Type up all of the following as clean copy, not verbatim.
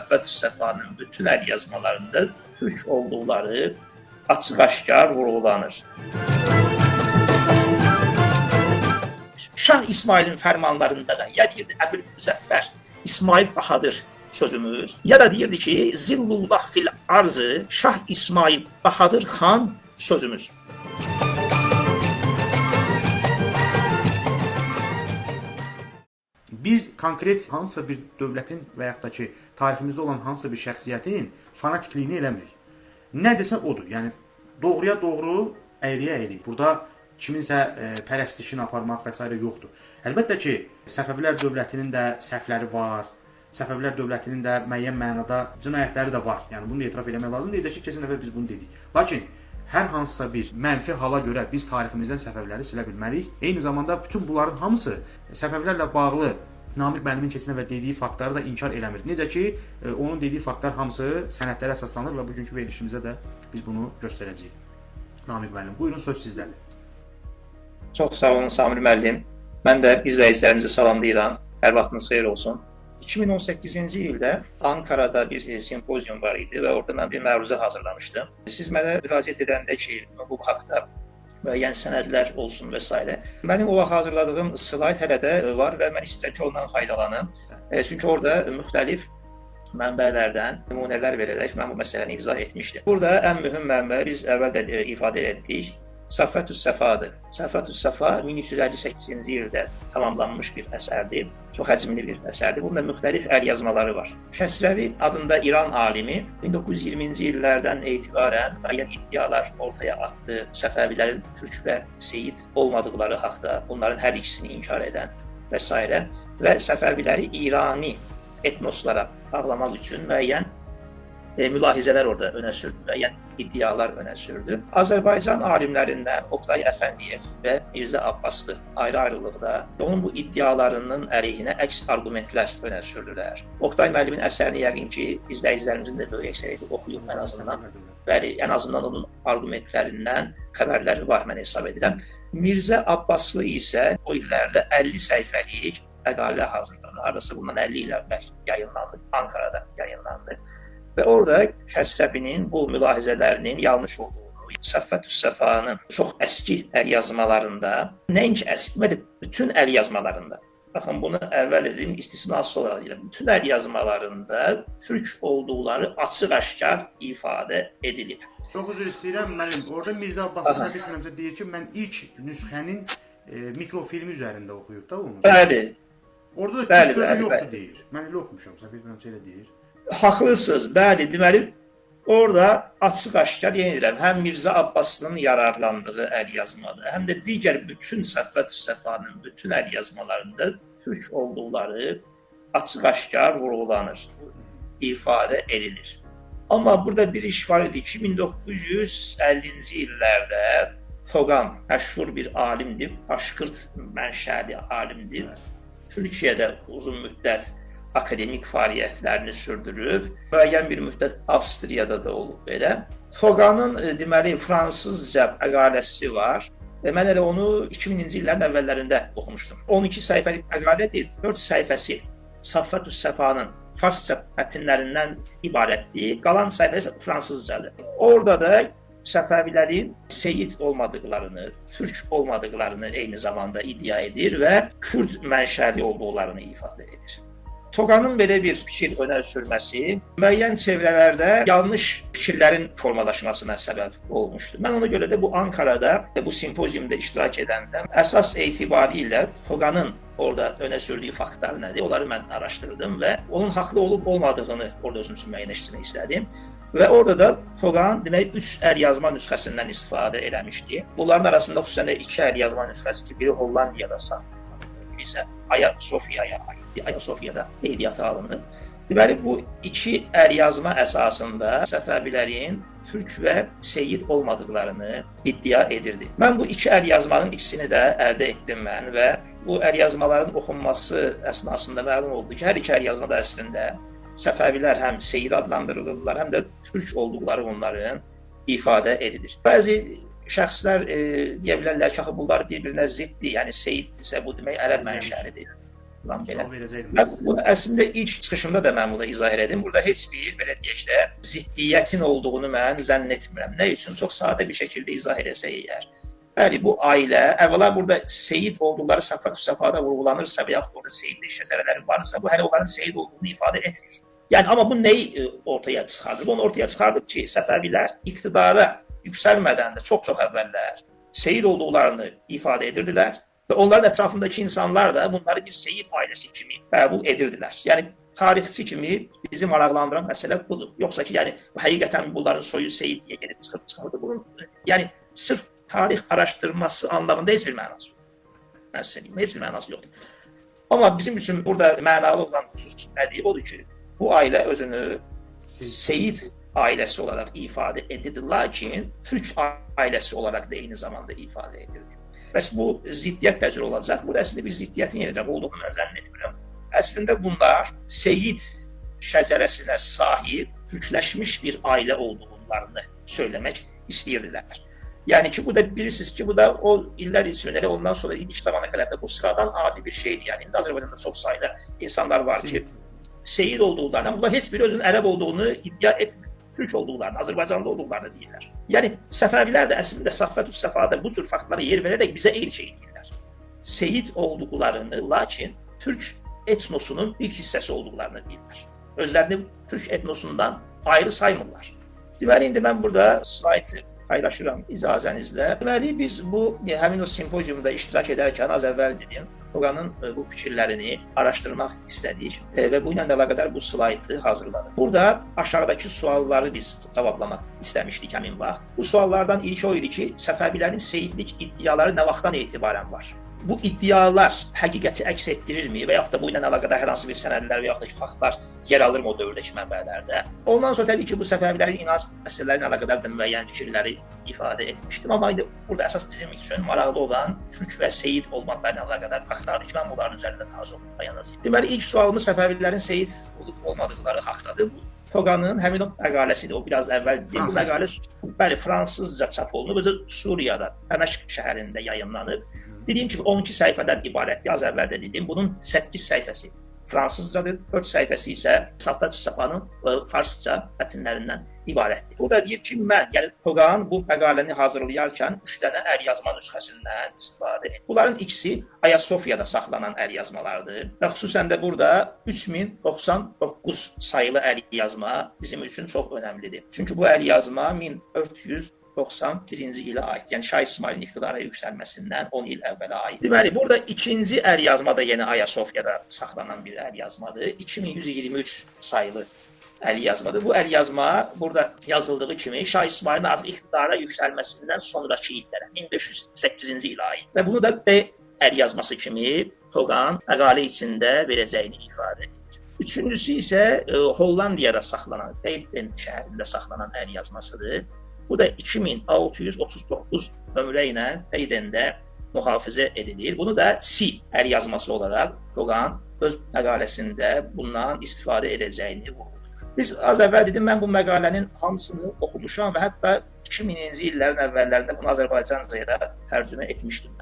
Səffət-ü Səfanın bütün əl yazmalarında türk olduqları açıq-aşkar vurğulanır. Şah İsmailin fərmanlarında da ya deyirdi Əbülmüzəffər İsmail Bahadır sözümüz, ya da deyirdi ki Zillullah fil arzı Şah İsmail Bahadır xan sözümüz. Biz konkret hansısa bir dövlətin və yaxud da ki, tariximizdə olan hansısa bir şəxsiyyətin fanatikliyini eləmirik. Nə desə odur. Yəni doğruya doğru, əyriyə əyri. Burada kiminsə pərəstişini aparmaq və s. yoxdur. Əlbəttə ki, Səfəvilər dövlətinin də səhvləri var. Səfəvilər dövlətinin də müəyyən mənada cinayətləri də var. Yəni bunu da etiraf eləmək lazımdır. Necə ki, keçən dəfə biz bunu dedik. Lakin hər hansısa bir mənfi hala görə biz tariximizdən Səfəviləri silə bilmərik. Eyni zamanda bütün bunların hamısı Səfəvilərlə bağlı Namiq müəllimin keçən dəfə dediyi faktları da inkar eləmir. Necə ki, onun dediyi faktlar hamısı sənədlərə əsaslanır və bugünkü verilişimizdə də biz bunu göstərəcəyik. Namiq müəllim, buyurun, söz sizdədir. Çox sağ olun Samir müəllim. Mən də izləyicilərimizi salamlayıram. Hər vaxtınız xeyir olsun. 2018-ci ildə Ankara'da bir simpozium var idi və orada mən bir məruzə hazırlamışdım. Siz mənə müraciət edəndə ki, bu haqda müəyyən sənədlər olsun və s. Mənim o vaxt hazırladığım slayd hələ də var və mən istəyirəm ki, ondan faydalanım. Çünki orada müxtəlif mənbələrdən nümunələr verərək mən bu məsələni izah etmişdim. Burada ən mühüm mənbə biz əvvəl də ifadə etdik. Səffət-ü Səfadır. Səffət-ü Səfa 1358-ci ildə tamamlanmış bir əsərdir. Çox həcmli bir əsərdir. Bunun da müxtəlif əl yazmaları var. Kəsrəvi adında İran alimi 1920-ci illərdən etibarən müəyyən iddialar ortaya atdı. Səfəvilərin türk və seyid olmadıqları haqda, bunların hər ikisini inkar edən və s. və Səfəviləri İrani etnoslara bağlamaq üçün müəyyən mülahizələr orada önə sürdü, müəyyən iddialar önə sürdü. Azərbaycan alimlərindən Oqtay Əfəndiyev və Mirzə Abbaslı ayrı-ayrılıqda onun bu iddialarının əleyhinə əks arqumentlər önə sürdülər. Oqtay müəllimin əsərini yəqin ki, izləyicilərimizin də böyük əksəriyyəti oxuyub ən azından. Bəli, ən azından onun arqumentlərindən xəbərləri var, mən hesab edirəm. Mirzə Abbaslı isə o illərdə 50 səhifəlik məqalə hazırladı. Hardasa bundan 50 il əvvəl yayınlandı, Ankara'da yayınlandı. Və orada Kəsrəvinin bu mülahizələrinin yanlış olduğunu, Səffət-ü Səfanın çox əski əl yazmalarında, nəinki əski, bütün əl yazmalarında, baxın bunu əvvəl dedim, istisnasız olaraq deyirəm, bütün əl yazmalarında türk olduqları açıq-aşkar ifadə edilib. Çox üzr istəyirəm müəllim, orada Mirzə Abbaslı səhv etmirəmsə deyir ki, mən ilk nüsxənin mikrofilmi üzərində oxuyub da onu. Bəli. Orada da türk sözü yoxdur deyir. Mən elə oxumuşam, səhv etmirəmsə elə deyir. Haqlısınız, bəli, deməli, orada açıq-aşkar, yenə deyirəm, həm Mirzə Abbasının yararlandığı əl yazmada, həm də digər bütün Səffət-ü Səfanın bütün əl yazmalarında türk olduqları açıq-aşkar vurğulanır, ifadə edilir. Amma burada bir iş var idi ki, 1950-ci illərdə Toğan məşhur bir alimdir, Başqırt mənşəli alimdir. Türkiyədə uzun müddət akademik fəaliyyətlərini sürdürüb, müəyyən bir müddət Avstriyada da olub belə. Toğanın deməli fransızca məqaləsi var və mən elə onu 2000-ci illərin əvvəllərində oxumuşdum. 12 səhifəlik məqalə deyil, 4 səhifəsi Səffət-ü Səfanın farsça mətnlərindən ibarətdir, qalan səhifəsi fransızcadır. Orada da Səfəvilərin seyid olmadıqlarını, türk olmadıqlarını eyni zamanda iddia edir və kürd mənşəli olduqlarını ifadə edir. Toğanın belə bir fikir önə sürməsi müəyyən çevrələrdə yanlış fikirlərin formalaşmasına səbəb olmuşdu. Mən ona görə də bu Ankara'da bu simpoziumda iştirak edəndə əsas etibarilə Toğanın orada önə sürdüyü faktlar nədir, onları mən araşdırdım və onun haqlı olub olmadığını orada özüm üçün müəyyənləşdirmək istədim. Və orada da Toğan demək 3 əl yazma nüsxəsindən istifadə eləmişdi. Bunların arasında xüsusən də 2 əl yazma nüsxəsi ki, biri Hollandiyada saxlanılır, isə Aya Sofiyaya aiddir. Aya Sofiyada qeydiyyata alınıb. Deməli, bu iki əl yazma əsasında Səfəvilərin türk və seyid olmadıqlarını iddia edirdi. Mən bu iki əl yazmanın ikisini də əldə etdim mən və bu əl yazmaların oxunması əsnasında məlum oldu ki, hər iki əl yazma da əslində Səfəvilər həm seyid adlandırılırlar, həm də türk olduqları onların ifadə edilir. Bəzi şəxslər deyə bilərlər ki, axı bunlar bir-birinə ziddir, yəni seyiddirsə bu demək ərəb mənşəlidir. Falan belə. Mən bunu əslində ilk çıxışımda da mən bunu izah elədim. Burada heç bir, belə deyək də, ziddiyyətin olduğunu mən zənn etmirəm. Nə üçün? Çox sadə bir şəkildə izah eləsək əgər. Bəli, bu ailə, əvvəla burada seyid olduqları Səffətü Səfada vurğulanırsa və yaxud orada seyidlik şəcərələri varsa, bu hələ onların seyid olduğunu ifadə etmir. Yəni, amma bu nəyi ortaya çıxardır? Bunu ortaya çıxardır ki, Səfəvilər iqtidara yüksəlmədən də çox-çox əvvəllər seyid olduqlarını ifadə edirdilər və onların ətrafındakı insanlar da bunları bir seyid ailəsi kimi qəbul edirdilər. Yəni, tarixçi kimi bizi maraqlandıran məsələ budur. Yoxsa ki, yəni, həqiqətən bunların soyu seyid deyə gedib çıxıb çıxmırdı. Bunun, yəni, sırf tarix araşdırması anlamında heç bir mənası yoxdur. Mən sizə deyim, heç bir mənası yoxdur. Amma bizim üçün burada mənalı olan xüsus nədir? Odur ki, bu ailə özünü seyid ailəsi olaraq ifadə edirdi, lakin türk ailəsi olaraq da eyni zamanda ifadə edirdi. Bəs bu ziddiyyət nə cür olacaq? Bu da əslində bir ziddiyyətin yenəcək olduğunu mən zənn etmirəm. Əslində bunlar seyid şəcərəsinə sahib, türkləşmiş bir ailə olduqlarını söyləmək istəyirdilər. Yəni ki, bu da bilirsiniz ki, bu da o illər üçün, elə ondan sonra ilk zamana qədər də bu sıradan adi bir şeydir. Yəni indi Azərbaycanda çox sayda insanlar var ki, seyid olduqlarından, bunlar heç biri özünün ərəb olduğunu iddia etmir. Türk olduqlarını, Azərbaycanlı olduqlarını deyirlər. Yəni Səfəvilər də əslində Səffətü Səfada bu cür faktlara yer verərək bizə eyni şeyi deyirlər. Seyid olduqlarını, lakin türk etnosunun bir hissəsi olduqlarını deyirlər. Özlərini türk etnosundan ayrı saymırlar. Deməli, indi mən burada slaytı paylaşıram icazənizlə. Deməli, biz bu həmin o simpoziumda iştirak edərkən az əvvəl dedim, Toqanın bu fikirlərini araşdırmaq istədik və bu ilə də əlaqədar bu slaytı hazırladıq. Burada aşağıdakı sualları biz cavablamaq istəmişdik həmin vaxt. Bu suallardan ilki o idi ki, Səfəvilərin seyidlik iddiaları nə vaxtdan etibarən var? Bu iddialar həqiqəti əks etdirirmi və yaxud da bu ilə əlaqədar hər hansı bir sənədlər və yaxud da ki, faktlar yer alırmı o dövrdəki mənbələrdə? Ondan sonra təbii ki, bu Səfəvilərin inanc məsələləri ilə əlaqədar da müəyyən fikirləri ifadə etmişdim. Amma indi burada əsas bizim üçün maraqlı olan türk və seyid olmaqlarla əlaqədar faktlardır ki, mən bunların üzərində daha çox dayanacağam. Deməli, ilk sualımız Səfəvilərin seyid olub olmadıqları haqdadır. Bu Toqanın həmin o məqaləsidir. O biraz əvvəl deyim, bu məqalə bəli, fransızca çap olunub, özü Suriyada, Dəməşq şəhərində yayımlanıb. Dediyim kimi 12 səhifədən ibarətdir. Az əvvəl də dedim, bunun 8 səhifəsi fransızcadır, 4 səhifəsi isə Səffətü Səfanın farsca mətnlərindən ibarətdir. Burada deyir ki, mən, yəni Toqan bu məqaləni hazırlayarkən 3 dənə əlyazma nüsxəsindən istifadə edir. Bunların ikisi Ayasofyada saxlanan əlyazmalardır və xüsusən də burada 3099 sayılı əlyazma bizim üçün çox önəmlidir. Çünki bu əlyazma 1491-ci ilə aid, yəni Şah İsmailin iqtidara yüksəlməsindən 10 il əvvələ aid. Deməli, burada ikinci əlyazma da yenə Ayasofyada saxlanan bir əlyazmadır. 2123 sayılı əlyazmadır. Bu əlyazma burada yazıldığı kimi Şah İsmailin artıq iqtidara yüksəlməsindən sonrakı illərə, 1508-ci ilə aid. Və bunu da B əlyazması kimi Toqan məqalə içində verəcəyini ifadə edir. Üçüncüsü isə Hollandiyada saxlanan, Leiden şəhərində saxlanan əlyazmasıdır. Bu da 2639 nömrə ilə Leydende mühafizə edilir. Bunu da C əlyazması olaraq Toqan öz məqaləsində bundan istifadə edəcəyini vurğulayır. Biz az əvvəl dedim, mən bu məqalənin hamısını oxumuşam və hətta 2000-ci illərin əvvəllərində bunu Azərbaycancaya da tərcümə etmişdim.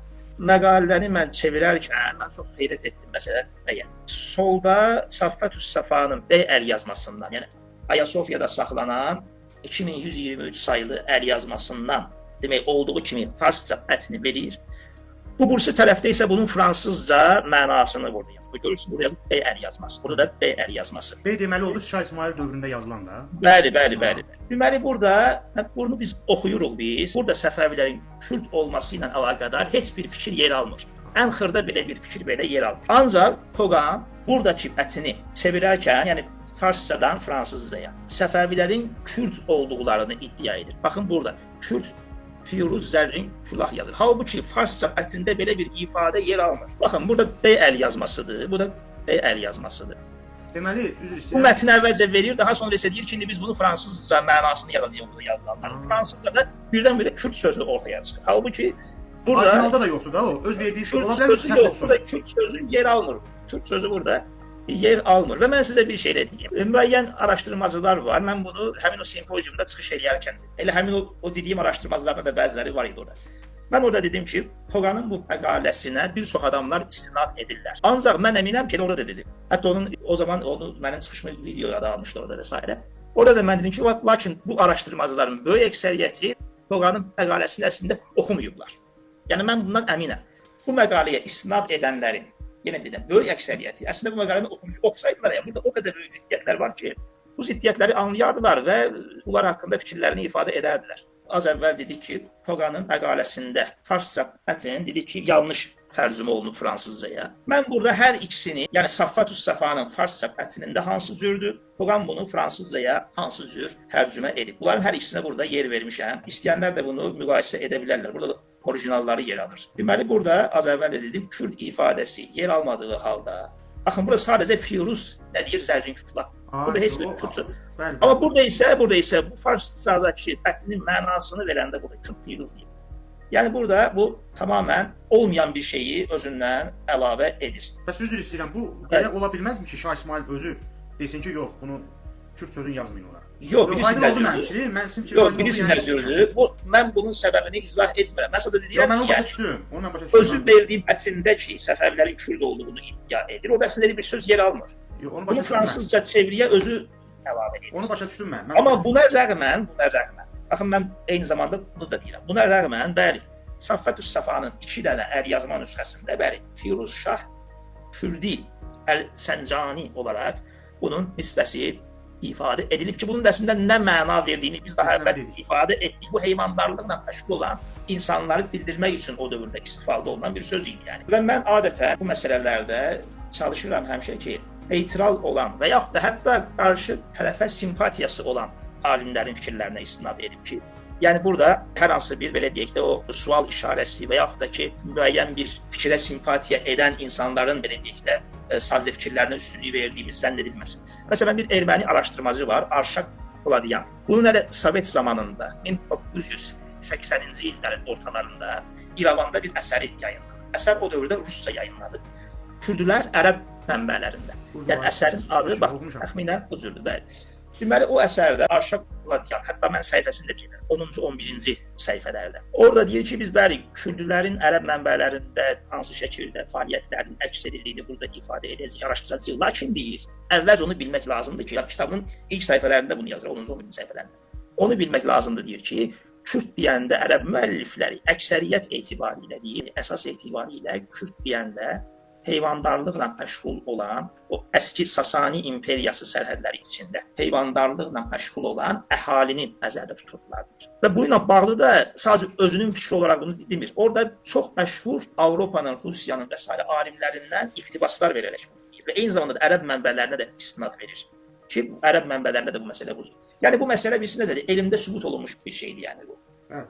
Məqaləni mən çevirərkən mən çox heyrət etdim. Məsələn, nəyə? Solda Səffətü Səfanın B əlyazmasından, yəni Ayasofyada saxlanan 2123 sayılı əlyazmasından demək olduğu kimi farsca mətni verir. Bu bursu tərəfdə isə bunun fransızca mənasını burada yazır. Görürsünüz, burada yazıb B əlyazması. Burada da B əlyazması. B deməli oldu Şah İsmail dövründə yazılan da. Bəli, bəli, bəli. Deməli burada bunu biz oxuyuruq biz. Burada Səfəvilərin kürd olması ilə əlaqədar heç bir fikir yer almır. Ən xırda belə bir fikir belə yer almır. Ancaq Toqan buradakı mətni çevirərkən, yəni farscadan fransızcaya Səfəvilərin kürd olduqlarını iddia edir. Baxın burada kürd Firuz Zərrin külah yazır. Halbuki farsca mətnində belə bir ifadə yer almır. Baxın burada B əlyazmasıdır. Bu da B əlyazmasıdır. Deməli, üzr istəyirəm. Bu mətni əvvəlcə verir, daha sonra isə deyir ki, indi biz bunu fransızca mənasını yazacağıq burada yazılanların. Fransızcada birdən-birə kürd sözü ortaya çıxır. Halbuki burada originalda da yoxdur da o. Öz verdiyi şey ola bilər, sözü yox. Burada kürd sözü yer almır. Kürd sözü burada yer almır. Və mən sizə bir şey də deyim. Müəyyən araşdırmacılar var. Mən bunu həmin o simpoziumda çıxış eləyərkən, elə həmin o dediyim araşdırmacılardan da bəziləri var idi orada. Mən orada dedim ki, Toğanın bu məqaləsinə bir çox adamlar istinad edirlər. Ancaq mən əminəm ki, orada da dedim. Hətta onun o zaman onu mənim çıxışımı videoya da almışdı orada və s. Orada da mən dedim ki, lakin bu araşdırmacıların böyük əksəriyyəti Toğanın məqaləsini əslində oxumayıblar. Yəni mən bundan əminəm. Bu məqaləyə istinad edənlərin, yenə dedim, böyük əksəriyyəti əslində bu məqaləni oxumuş, oxusaydılar, yəni burada o qədər böyük ziddiyyətlər var ki, bu ziddiyyətləri anlayardılar və bunlar haqqında fikirlərini ifadə edərdilər. Az əvvəl dedik ki, Toğanın məqaləsində farsça mətn dedik ki, yanlış tərcümə olunub fransızcaya. Mən burada hər ikisini, yəni Safvatüs Səfanın farsça mətnində hansı cürdür, Toğan bunu fransızcaya hansı cür tərcümə edib. Bunların hər ikisinə burada yer vermişəm. İstəyənlər də bunu müqayisə edə bilərlər. Burada da orijinalları yer alır. Deməli, burada az əvvəl də dedim, Kürd ifadəsi yer almadığı halda, baxın, burada sadəcə Firuz nə deyir, zərgin kükla. Burada heç bir Kürd sözü. Amma burada isə bu farsçadakı mətnin mənasını verəndə burada Kürd Firuz deyir. Yəni burada bu tamamilə olmayan bir şeyi özündən əlavə edir. Bəs üzr istəyirəm, bu belə ola bilməzmi ki, Şah İsmayıl özü desin ki, yox, bunu Kürd sözünü yazmayın ora. Yox, bilirsin nə cürdür? Yox, bilirsin nə cürdür? Bu, mən bunun səbəbini izah etmirəm. Mən sadəcə deyirəm ki, yəni, özü verdiyi mətndə ki, Səfəvilərin Kürd olduğunu iddia edir. O əslində bir söz yer almır. Bunu fransızca çeviriyə özü əlavə edir. Onu başa düşdüm mən. Amma buna rəğmən, baxın mən eyni zamanda bunu da deyirəm. Buna rəğmən, bəli, Safvatüs Səfanın 2 dənə əlyazma nüsxəsində, bəli, Firuz Şah Kürdi Əl-Səncani olaraq bunun nisbəsi ifadə edilib ki, bunun əslində nə məna verdiyini biz daha əvvəl ifadə etdik. Bu heyvandarlıqla məşğul olan insanları bildirmək üçün o dövrdə istifadə olunan bir söz idi yəni. Və mən adətən bu məsələlərdə çalışıram həmişə ki, neytral olan və yaxud da hətta qarşı tərəfə simpatiyası olan alimlərin fikirlərinə istinad edib ki, yəni burada hər hansı bir, belə deyək də, o sual işarəsi və yaxud da ki, müəyyən bir fikrə simpatiya edən insanların, belə deyək də, sadəcə fikirlərinə üstünlük verdiyimiz zənn edilməsin. Məsələn, bir erməni araşdırmacı var, Arşak Poladyan. Bunun hələ Sovet zamanında, 1980-ci illərin ortalarında İrəvanda bir əsəri yayınladı. Əsər o dövrdə rusca yayınladı. Kürdülər ərəb mənbələrində. Yəni əsərin adı, bax, təxminən bu cürdür, bəli. Deməli, o əsərdə Arşak Poladyan, hətta mən səhifəsində deyirəm, 10-cu, 11-ci səhifələrdə. Orada deyir ki, biz bəli, Kürdülərin ərəb mənbələrində hansı şəkildə fəaliyyətlərinin əks edildiyini burada ifadə edəcəyik, araşdıracağıq. Lakin deyir, əvvəlcə onu bilmək lazımdır ki, kitabının ilk səhifələrində bunu yazır, 10-cu, 11-ci səhifələrində. Onu bilmək lazımdır, deyir ki, Kürd deyəndə ərəb müəllifləri əksəriyyət etibarilə deyir, əsas etibarilə Kürd deyəndə heyvandarlıqla məşğul olan, o əski Sasani imperiyası sərhədləri içində heyvandarlıqla məşğul olan əhalini nəzərdə tuturdular deyir. Və bununla bağlı da sadəcə özünün fikri olaraq bunu demir. Orada çox məşhur Avropanın, Rusiyanın və s. alimlərindən iqtibaslar verərək bunu deyir. Və eyni zamanda da ərəb mənbələrinə də istinad verir ki, ərəb mənbələrində də bu məsələ budur. Yəni bu məsələ bilirsiniz nədir? Elmdə sübut olunmuş bir şeydir yəni bu.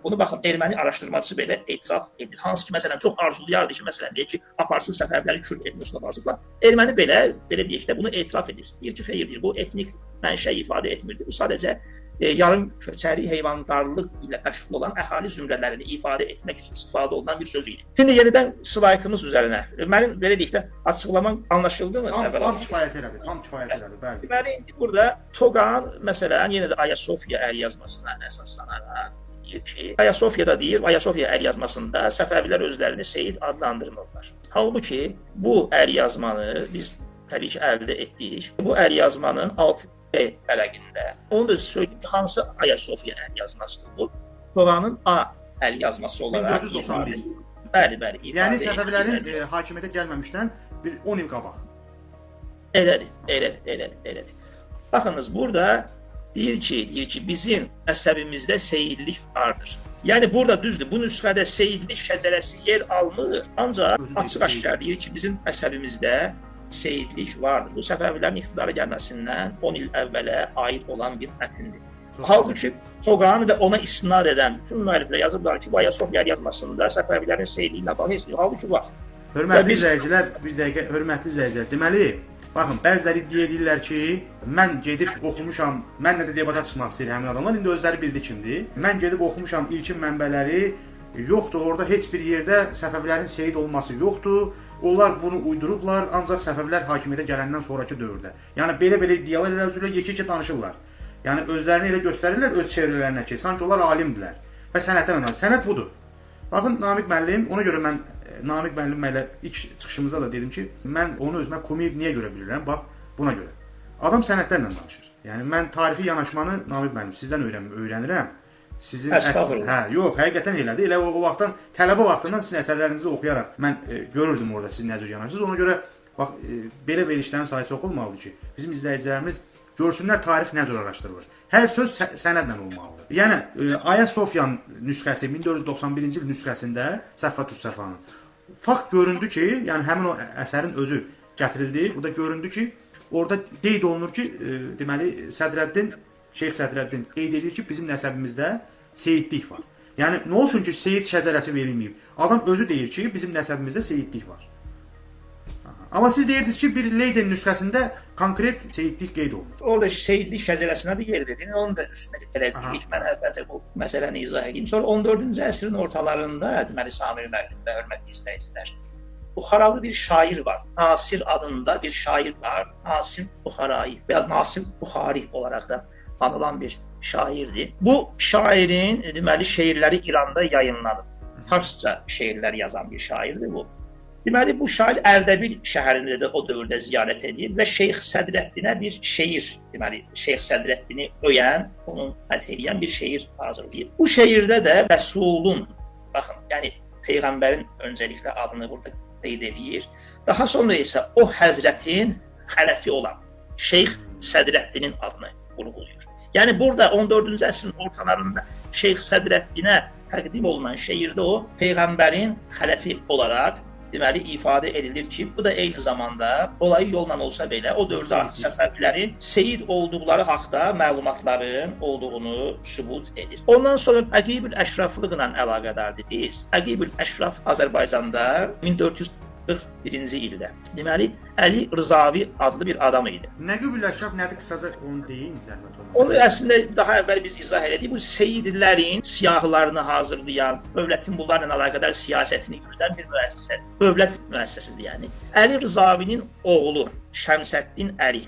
Bunu baxın, erməni araşdırmacısı belə etiraf edir. Hansı ki, məsələn, çox arzulayardı ki, məsələn, deyək ki, aparsın Səfəviləri Kürd etnosuna basıblar. Erməni belə deyək də, bunu etiraf edir. Deyir ki, xeyir, deyir, bu etnik mənşə ifadə etmirdi. Bu sadəcə yarım köçəri heyvandarlıq ilə məşğul olan əhali zümrələrini ifadə etmək üçün istifadə olunan bir söz idi. Şimdi yenidən slaytımız üzərinə. Mənim belə deyək də, açıqlamam anlaşıldı mı? Tam kifayət elədi, tam kifayət elədi, bəli. Deməli, indi burada Toğan, məsələn, yenə də Ayasofya əlyazmasına əsaslanaraq deyir ki, Ayasofyada deyir, Ayasofya əlyazmasında Səfəvilər özlərini Seyid adlandırmırlar. Halbuki bu əlyazmanı biz təbii ki, əldə etdik. Bu əlyazmanın 6B vərəqində. Onu da söyləyim ki, hansı Ayasofya əlyazmasıdır bu? Toğanın A əlyazması olaraq 1491. Bəli, bəli. Yəni Səfəvilərin hakimiyyətə gəlməmişdən bir 10 il qabaq. Elədir, elədir, elədir, elədir. Baxınız, burada deyir ki, bizim məsəbimizdə seyidlik vardır. Yəni burada düzdür, bu nüsxədə seyidlik şəcərəsi yer almır, ancaq açıq-aşkar deyir ki, bizim məsəbimizdə seyidlik vardır. Bu Səfəvilərin iqtidara gəlməsindən 10 il əvvələ aid olan bir mətindir. Halbuki Toğan və ona istinad edən bütün müəlliflər yazıblar ki, bu Ayasofya yazmasında Səfəvilərin seyidliyi ilə bağlı heç nə yox, halbuki var. Hörmətli izləyicilər, bir dəqiqə, hörmətli izləyicilər, deməli, baxın, bəziləri deyirlər ki, mən gedib oxumuşam, mənlə də debata çıxmaq istəyir həmin adamlar, indi özləri bildi kimdir. Mən gedib oxumuşam ilkin mənbələri, yoxdur, orada heç bir yerdə Səfəvilərin seyid olması yoxdur. Onlar bunu uydurublar, ancaq Səfəvilər hakimiyyətə gələndən sonraki dövrdə. Yəni, belə-belə iddialar ilə üzrə yekə-yekə danışırlar. Yəni, özlərini elə göstərirlər öz çevrələrinə ki, sanki onlar alimdirlər və sənətə önemli. Sənət budur. Baxın Namiq müəllim, ona görə mən Namiq müəllim elə ilk çıxışımızda da dedim ki, mən onu özümə kumir niyə görə bilirəm? Bax buna görə. Adam sənədlərlə danışır. Yəni mən tarixi yanaşmanı Namiq müəllim sizdən öyrənirəm. Sizin hə, yox, həqiqətən elədir. Elə o vaxtdan, tələbə vaxtından sizin əsərlərinizi oxuyaraq mən görürdüm orada siz nə cür yanaşırsınız. Ona görə bax belə verilişlərin sayı çox olmalıdır ki, bizim izləyicilərimiz görsünlər tarix nə cür araşdırılır. Hər söz sənədlə olmalıdır. Yəni Aya Sofyanın nüsxəsi 1491-ci il nüsxəsində Səfvatüs Səfanın fakt göründü ki, yəni həmin o əsərin özü gətirildi. Burada göründü ki, orada qeyd olunur ki, deməli Sədrəddin, Şeyx Sədrəddin qeyd edir ki, bizim nəsəbimizdə seyidlik var. Yəni nə olsun ki, seyid şəcərəsi verilməyib. Adam özü deyir ki, bizim nəsəbimizdə seyidlik var. Aha. Amma siz deyirdiniz ki, bir Leyden nüsxəsində konkret seyidlik qeyd olunur. Orada seyidlik şəcərəsinə də yer verilir. Onun da üstünə gələcəyik. İlk mən əvvəlcə bu məsələni izah edeyim. Sonra 14-cü əsrin ortalarında, deməli Samir müəllim və hörmətli izləyicilər, Buxaralı bir şair var. Nasir adında bir şair var. Nasir Buxarayi və ya Nasir Buxari olaraq da anılan bir şairdir. Bu şairin deməli şeirləri İranda yayınlanıb. Farsça şeirlər yazan bir şairdir bu. Deməli bu şair Ərdəbil şəhərində də o dövrdə ziyarət edib və Şeyx Sədrəddinə bir şeir, deməli Şeyx Sədrəddini öyən, onun mədh eləyən bir şeir hazırlayıb. Bu şeirdə də Rəsulun, baxın, yəni peyğəmbərin öncəliklə adını burada qeyd eləyir. Daha sonra isə o həzrətin xələfi olan Şeyx Sədrəddinin adını vurğulayır. Yəni burada 14-cü əsrin ortalarında Şeyx Sədrəddinə təqdim olunan şeirdə o peyğəmbərin xələfi olaraq deməli ifadə edilir ki, bu da eyni zamanda olayı yolla olsa belə o dövrdə artıq Səfəvilərin seyid olduqları haqda məlumatların olduğunu sübut edir. Ondan sonra Əqibül Əşraflıqla əlaqədar dediniz. Əqibül Əşraf Azərbaycanda 1441-ci ildə deməli Əli Rızavi adlı bir adam idi. Nəqibül Əşraf nədir qısaca onu deyin zəhmət olmasa. Onu əslində daha əvvəl biz izah elədik. Bu seyidlərin siyahılarını hazırlayan, dövlətin bunlarla əlaqədar siyasətini yürüdən bir müəssisə, dövlət müəssisəsidir yəni. Əli Rızavinin oğlu Şəmsəddin Əli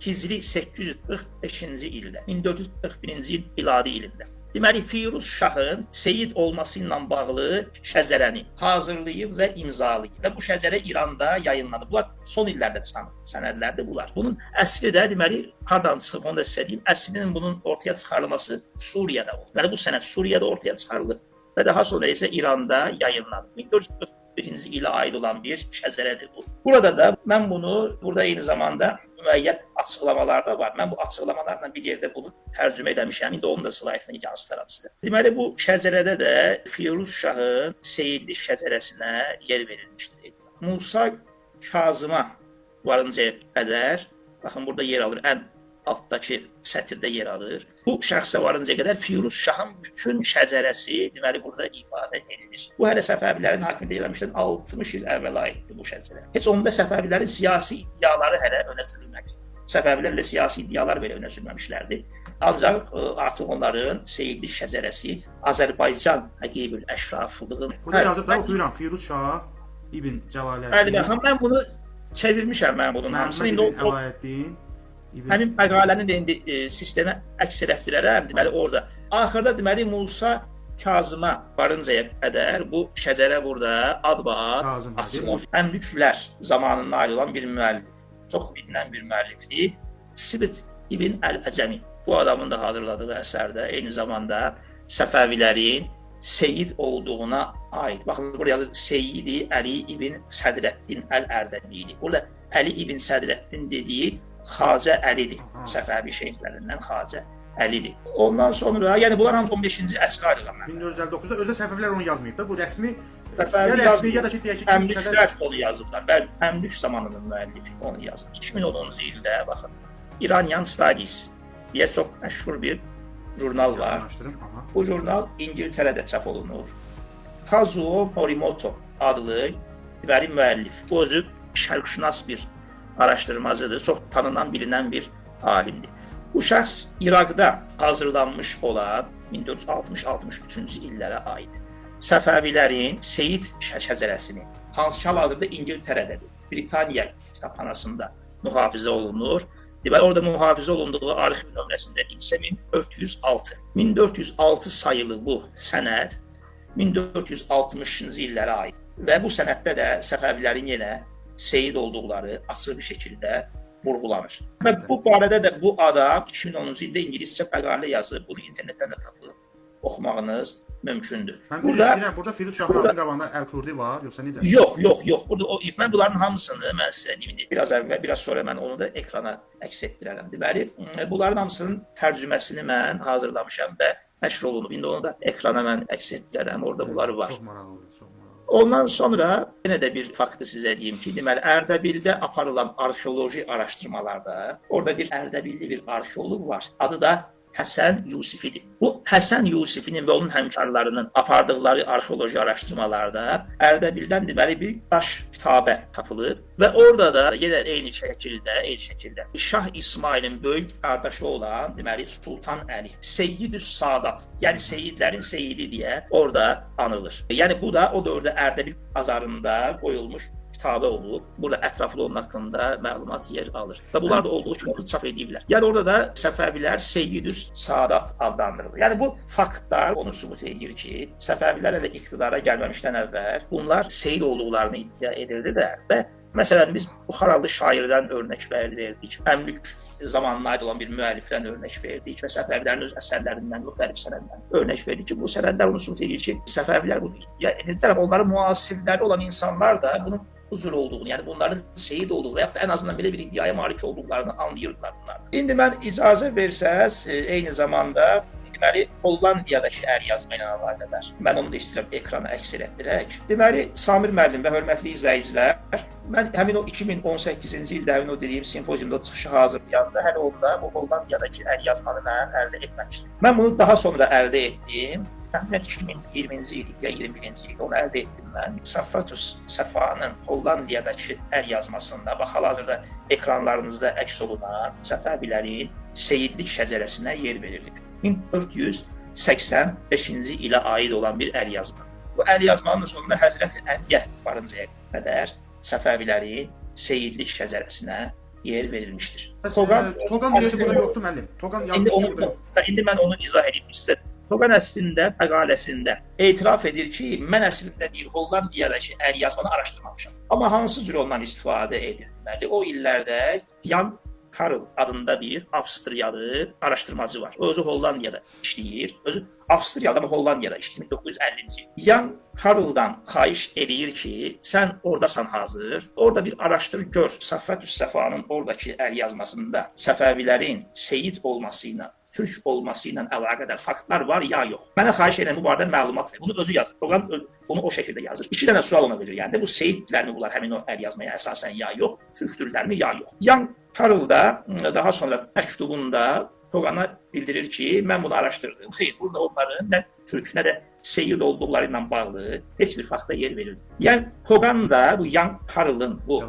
Hicri 845-ci ildə, 1441-ci il miladi ilində. Deməli Firuz Şahın seyid olması ilə bağlı şəcərəni hazırlayıb və imzalayıb və bu şəcərə İranda yayınlanıb. Bunlar son illərdə çıxan sənədlərdir bunlar. Bunun əsli də deməli hardan çıxıb onu da sizə deyim. Əslinin bunun ortaya çıxarılması Suriyada olub. Deməli bu sənəd Suriyada ortaya çıxarılıb və daha sonra isə İranda yayınlanıb. 1441-ci ilə aid olan bir şəcərədir bu. Burada da mən bunu burada eyni zamanda müəyyən açıqlamalar da var. Mən bu açıqlamalarla bir yerdə bunu tərcümə eləmişəm. İndi onun da slaytını yansıtaram sizə. Deməli bu şəcərədə də Firuz Şahın seyidli şəcərəsinə yer verilmişdir. Musa Kazıma varıncaya qədər, baxın burada yer alır, ən altdakı sətirdə yer alır. Bu şəxsə varıncaya qədər Firuz Şahın bütün şəcərəsi deməli burada ifadə edilir. Bu hələ Səfəvilərin hakimiyyətə gəlmişdən 60 il əvvələ aiddir bu şəcərə. Heç onda Səfəvilərin siyasi iddiaları hələ önə sürülməmişdi. Səfəvilərlə siyasi iddialar belə önə sürməmişlərdi. Ancaq artıq onların seyidli şəcərəsi Azərbaycan Əqibül Əşraflığın. Burada yazıb da oxuyuram Firuz Şah İbn Cəlaləddin. Bəli, mən bunu çevirmişəm mən bunun hamısını. İndi o Ələddin həmin məqaləni də indi sistemə əks elətdirərəm, deməli orada. Axırda deməli Musa Kazıma varıncaya qədər bu şəcərə burada adbaad açılır. Əmlüklər zamanına aid olan bir müəllif, çox bilinən bir müəllifdir. Sibit İbn Əl-Əcəmi. Bu adamın da hazırladığı əsərdə eyni zamanda Səfəvilərin seyid olduğuna aid. Baxın burada yazır Seyidi Əli İbn Sədrəddin Əl-Ərdəbili. Burada Əli İbn Sədrəddin dediyi Xacə Əlidir. Səfəvi şeyxlərindən Xacə Əlidir. Ondan sonra, yəni bunlar hamısı 15-ci əsrə aid olanlar. 1459-da özə Səfəvilər onu yazmayıb da, bu rəsmi Səfəvi ya rəsmi ya da ki deyək ki, Əmlüklər onu yazıblar. Bəli, Əmlük zamanının müəllifi onu yazır. 2010-cu ildə baxın, Iranian Studies deyə çox məşhur bir jurnal var. Bu jurnal İngiltərədə çap olunur. Kazuo Morimoto adlı deməli müəllif. Bu özü şərqşünas bir araşdırmacıdır, çox tanınan, bilinən bir alimdir. Bu şəxs İraqda hazırlanmış olan 1460-63-cü illərə aid Səfəvilərin Seyid şəcərəsini, hansı ki hal-hazırda İngiltərədədir, Britaniya kitabxanasında mühafizə olunur. Deməli, orada mühafizə olunduğu arxiv nömrəsində isə 1406. 1406 sayılı bu sənəd 1460-cı illərə aid. Və bu sənəddə də Səfəvilərin yenə seyid olduqları açıq bir şəkildə vurğulanır. Və bu barədə də bu adam 2010-cu ildə ingiliscə məqalə yazıb, bunu internetdən də tapıb oxumağınız mümkündür. Mən burada burada Firuz Şahın qabağında Əl-Kurdi var, yoxsa necə? Yox, yox, yox. Burada o mən bunların hamısını mən sizə deyim indi biraz əvvəl, biraz sonra mən onu da ekrana əks etdirərəm. Deməli, bunların hamısının tərcüməsini mən hazırlamışam və nəşr olunub. İndi onu da ekrana mən əks etdirərəm. Orada bunlar var. Çox maraqlıdır, çox maraqlı. Ondan sonra yenə də bir faktı sizə deyim ki, deməli Ərdəbildə aparılan arxeoloji araşdırmalarda orada bir Ərdəbilli bir arxeoloq var. Adı da Həsən Yusifidir. Bu Həsən Yusifinin və onun həmkarlarının apardıqları arxeoloji araşdırmalarda Ərdəbildən deməli bir daş kitabə tapılıb və orada da yenə eyni şəkildə Şah İsmailin böyük qardaşı olan deməli Sultan Əli, Seyyidüs Sadat, yəni seyidlərin seyidi deyə orada anılır. Yəni bu da o dövrdə Ərdəbil bazarında qoyulmuş kitabə olub. Burada ətraflı onun haqqında məlumat yer alır. Və bunlar da olduğu kimi onu çap ediblər. Yəni orada da Səfəvilər Seyyidüs Sadat adlandırılır. Yəni bu faktlar onu sübut edir ki, Səfəvilər hələ iqtidara gəlməmişdən əvvəl bunlar seyid olduqlarını iddia edirdilər və məsələn biz Buxaralı şairdən örnək verdik, Əmlük zamanına aid olan bir müəllifdən örnək verdik və Səfəvilərin öz əsərlərindən, müxtəlif sənədlərdən örnək verdik ki, bu sənədlər onu sübut edir ki, Səfəvilər bunu iddia edirdilər, amma onların müasirləri olan insanlar da bunun bu cür olduğunu, yəni bunların seyid olduğunu və yaxud da ən azından belə bir iddiaya malik olduqlarını anlayırdılar bunlar. İndi mən icazə versəz, eyni zamanda deməli Hollandiyadakı əl yazma ilə əlaqədar. Mən onu da istəyirəm ekrana əks elətdirək. Deməli Samir müəllim və hörmətli izləyicilər, mən həmin o 2018-ci ildə həmin o dediyim simpoziumda çıxışı hazırlayanda hələ onda bu Hollandiyadakı əl yazmanı mən əldə etməmişdim. Mən bunu daha sonra əldə etdim. Təxminən 2020-ci il ya 21-ci ildə onu əldə etdim mən. Saffatus Səfanın Hollandiyadakı əl yazmasında, bax hal-hazırda ekranlarınızda əks olunan Səfəvilərin seyidlik şəcərəsinə yer verilib. 1485-ci ilə aid olan bir əl yazma. Bu əl yazmanın sonunda Həzrəti Əliyə varıncaya qədər Səfəvilərin seyidlik şəcərəsinə yer verilmişdir. Toğan yeri burada yoxdur müəllim. Toğan indi mən onu izah edeyim sizə. Toğan əslində məqaləsində etiraf edir ki, mən əslində deyir Hollandiyadakı əl yazmanı araşdırmamışam. Amma hansı cür ondan istifadə edir? Deməli, o illərdə Jan Karl adında bir Avstriyalı araşdırmacı var. O özü Hollandiyada işləyir. Özü Avstriyada, amma Hollandiyada işləyir 1950-ci. Jan Karldan xahiş eləyir ki, sən oradasan hazır. Orada bir araşdır gör. Saffatus Səfanın oradakı əl yazmasında Səfəvilərin seyid olması ilə, türk olması ilə əlaqədar faktlar var ya yox. Mənə xahiş edirəm bu barədə məlumat ver. Bunu özü yazır. Toğan bunu o şəkildə yazır. İki dənə sual ona verir. Yəni bu seyidlərmi bunlar həmin o əl yazmaya əsasən ya yox, türkdürlərmi ya yox. Jan Karl da daha sonra məktubunda Toğana bildirir ki, mən bunu araşdırdım. Xeyr, burada onların nə türk, nə də seyid olduqları ilə bağlı heç bir fakta yer verilmir. Yəni Toğan da bu Jan Karlın bu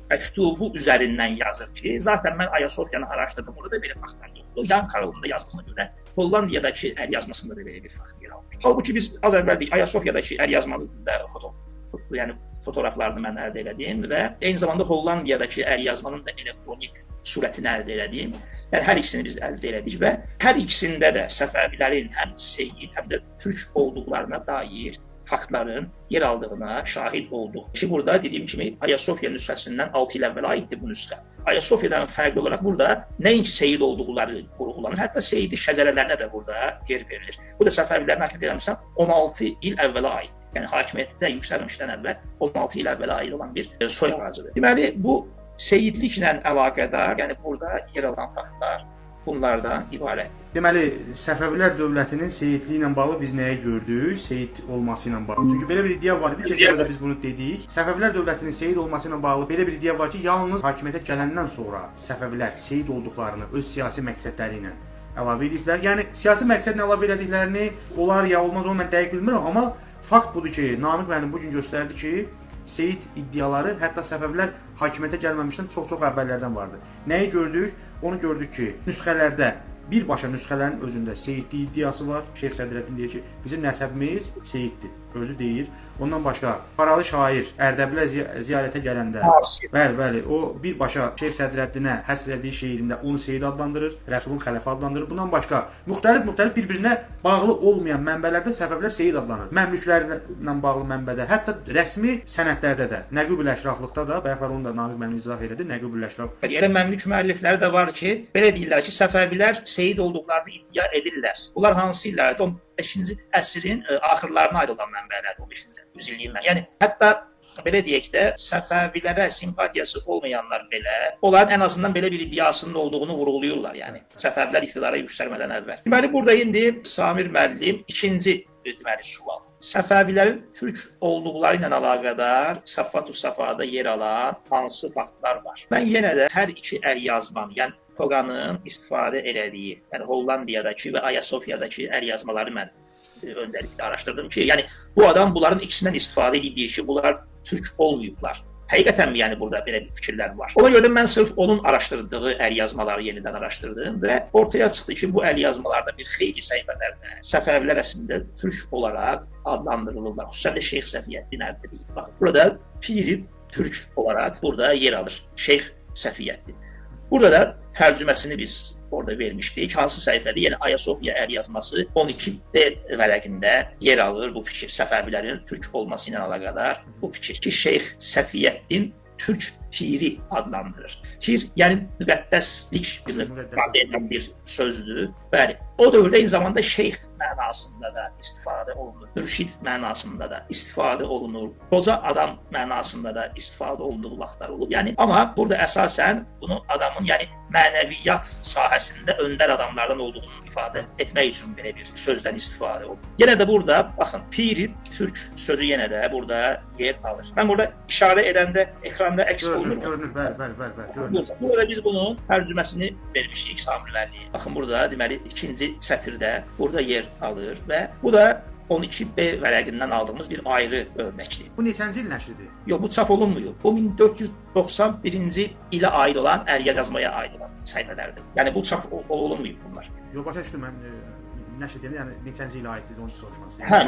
məktubu üzərindən yazır ki, zaten mən Ayasofyanı araşdırdım, orada da belə faktlar yoxdur. Jan Karlın da yazdığına görə Hollandiyadakı əl yazmasında da belə bir fakt yer almış. Halbuki biz az əvvəl dedik, Ayasofyadakı əl yazmanı da yəni fotoqraflarını mən əldə elədim və eyni zamanda Hollandiyadakı əl yazmanın da elektronik surətini əldə elədim. Yəni hər ikisini biz əldə elədik və hər ikisində də Səfəvilərin həm seyid, həm də türk olduqlarına dair faktların yer aldığına şahid olduq. Ki burada dediyim kimi Ayasofya nüsxəsindən 6 il əvvəl aiddir bu nüsxə. Ayasofyadan fərqli olaraq burada nəinki seyid olduqları vurğulanır, hətta seyidi şəcərələrinə də burada yer verilir. Bu da Səfəvilərin hakimiyyətə gəlmişdən 16 il əvvələ aiddir. Yəni hakimiyyətdə yüksəlməmişdən əvvəl 16 il əvvələ aid olan bir soy ağacıdır. Deməli bu seyidliklə əlaqədar, yəni burada yer alan faktlar bunlardan ibarətdir. Deməli, Səfəvilər dövlətinin seyidliyi ilə bağlı biz nəyi gördük? Seyid olması ilə bağlı. Çünki belə bir iddia var idi, keçən dəfə biz bunu dedik. Səfəvilər dövlətinin seyid olması ilə bağlı belə bir iddia var ki, yalnız hakimiyyətə gələndən sonra Səfəvilər seyid olduqlarını öz siyasi məqsədləri ilə əlavə ediblər. Yəni siyasi məqsədlə əlavə elədiklərini olar ya olmaz onu mən dəqiq bilmirəm, amma fakt budur ki, Namiq müəllim bu gün göstərdi ki, seyid iddiaları hətta Səfəvilər hakimiyyətə gəlməmişdən çox-çox əvvəllərdən vardı. Nəyi gördük? Onu gördük ki, nüsxələrdə, birbaşa nüsxələrin özündə seyidlik iddiası var. Şeyx Sədrəddin deyir ki, bizim nəsəbimiz seyiddir. Özü deyir. Ondan başqa Faralı şair Ərdəbilə ziyarətə gələndə, bəli, bəli, o birbaşa Şeyx Sədrəddinə həsr elədiyi şeirində onu Seyid adlandırır, Rəsulun xələfi adlandırır. Bundan başqa müxtəlif bir-birinə bağlı olmayan mənbələrdə Səfəvilər Seyid adlanır. Məmlüklərlə bağlı mənbədə, hətta rəsmi sənədlərdə də, Nəqibül Əşraflıqda da, bayaqlar onu da Namiq müəllim izah elədi, Nəqibül Əşraf. Elə məmlük müəllifləri də var ki, belə deyirlər ki, Səfəvilər Seyid olduqlarını iddia edirlər. Bunlar hansı illərdir? 15-ci əsrin axırlarına aid olan mənbələrdir, 15-ci yüzilliyin. Yəni hətta belə deyək də, Səfəvilərə simpatiyası olmayanlar belə, onların ən azından belə bir iddiasının olduğunu vurğulayırlar, yəni Səfəvilər iqtidara yüksəlmədən əvvəl. Deməli, burada indi Samir müəllim ikinci deməli sual. Səfəvilərin türk olduqları ilə əlaqədar Safvat-us Safada yer alan hansı faktlar var? Mən yenə də hər iki əl yazmanı, yəni Toqanın istifadə elədiyi, yəni Hollandiyadakı və Ayasofyadakı əl yazmaları mən öncəliklə araşdırdım ki, yəni bu adam bunların ikisindən istifadə edib deyir ki, bunlar türk olmayıblar. Həqiqətənmi yəni burada belə bir fikirlər var? Ona görə də mən sırf onun araşdırdığı əl yazmaları yenidən araşdırdım və ortaya çıxdı ki, bu əl yazmalarda bir xeyli səhifələrdə Səfəvilər əslində türk olaraq adlandırılırlar. Xüsusən də Şeyx Səfiyyəddin Ərdəbili. Bax, burada piri türk olaraq burada yer alır Şeyx Səfiyyəddin. Burada da tərcüməsini biz orada vermişdik. Hansı səhifədə? Yəni Ayasofya əl yazması 12B vərəqində yer alır bu fikir. Səfəvilərin türk olması ilə əlaqədar bu fikir ki, Şeyx Səfiyyəddin türk piri adlandırır. Pir, yəni müqəddəslik ifadə edən bir sözdür. Bəli, o dövrdə eyni zamanda şeyx mənasında da istifadə olunur, mürşid mənasında da istifadə olunur, qoca adam mənasında da istifadə olunduğu vaxtlar olub. Yəni, amma burada əsasən bunu adamın, yəni mənəviyyat sahəsində öndər adamlardan olduğunu ifadə etmək üçün belə bir sözdən istifadə olunur. Yenə də burada, baxın, piri türk sözü yenə də burada yer alır. Mən burada işarə edəndə ekranda əks olunur. Görünür, bəli, bəli, bəli, bəli, görünür. Burada biz bunun tərcüməsini vermişik Samir müəllim. Baxın, burada deməli ikinci sətirdə burada yer alır və bu da 12B vərəqindən aldığımız bir ayrı örnəkdir. Bu neçənci il nəşridir? Yox, bu çap olunmuyor. Bu 1491-ci ilə aid olan, əl yazmaya aid olan səhifələrdir. Yəni bu çap olunmuyor bunlar. Yox, başa düşdüm mən nəşr deyəndə, yəni neçənci ilə aiddir onu soruşmaq istəyirəm. Hə,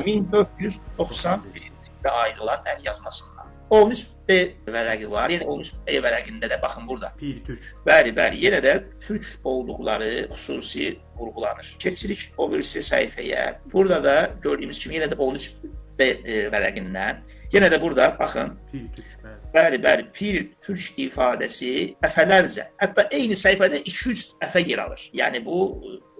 1491-ci ilə aid olan əl yazmasından. 13B vərəqi var. Yəni 13B vərəqində də baxın burada. Pir türk. Bəli, bəli. Yenə də türk olduqları xüsusi vurğulanır. Keçirik o birisi səhifəyə. Burada da gördüyümüz kimi yenə də 13B vərəqindən. Yenə də burada baxın. Pir türk, bəli. Bəli, bəli. Pir türk ifadəsi dəfələrcə, hətta eyni səhifədə 200 dəfə yer alır. Yəni bu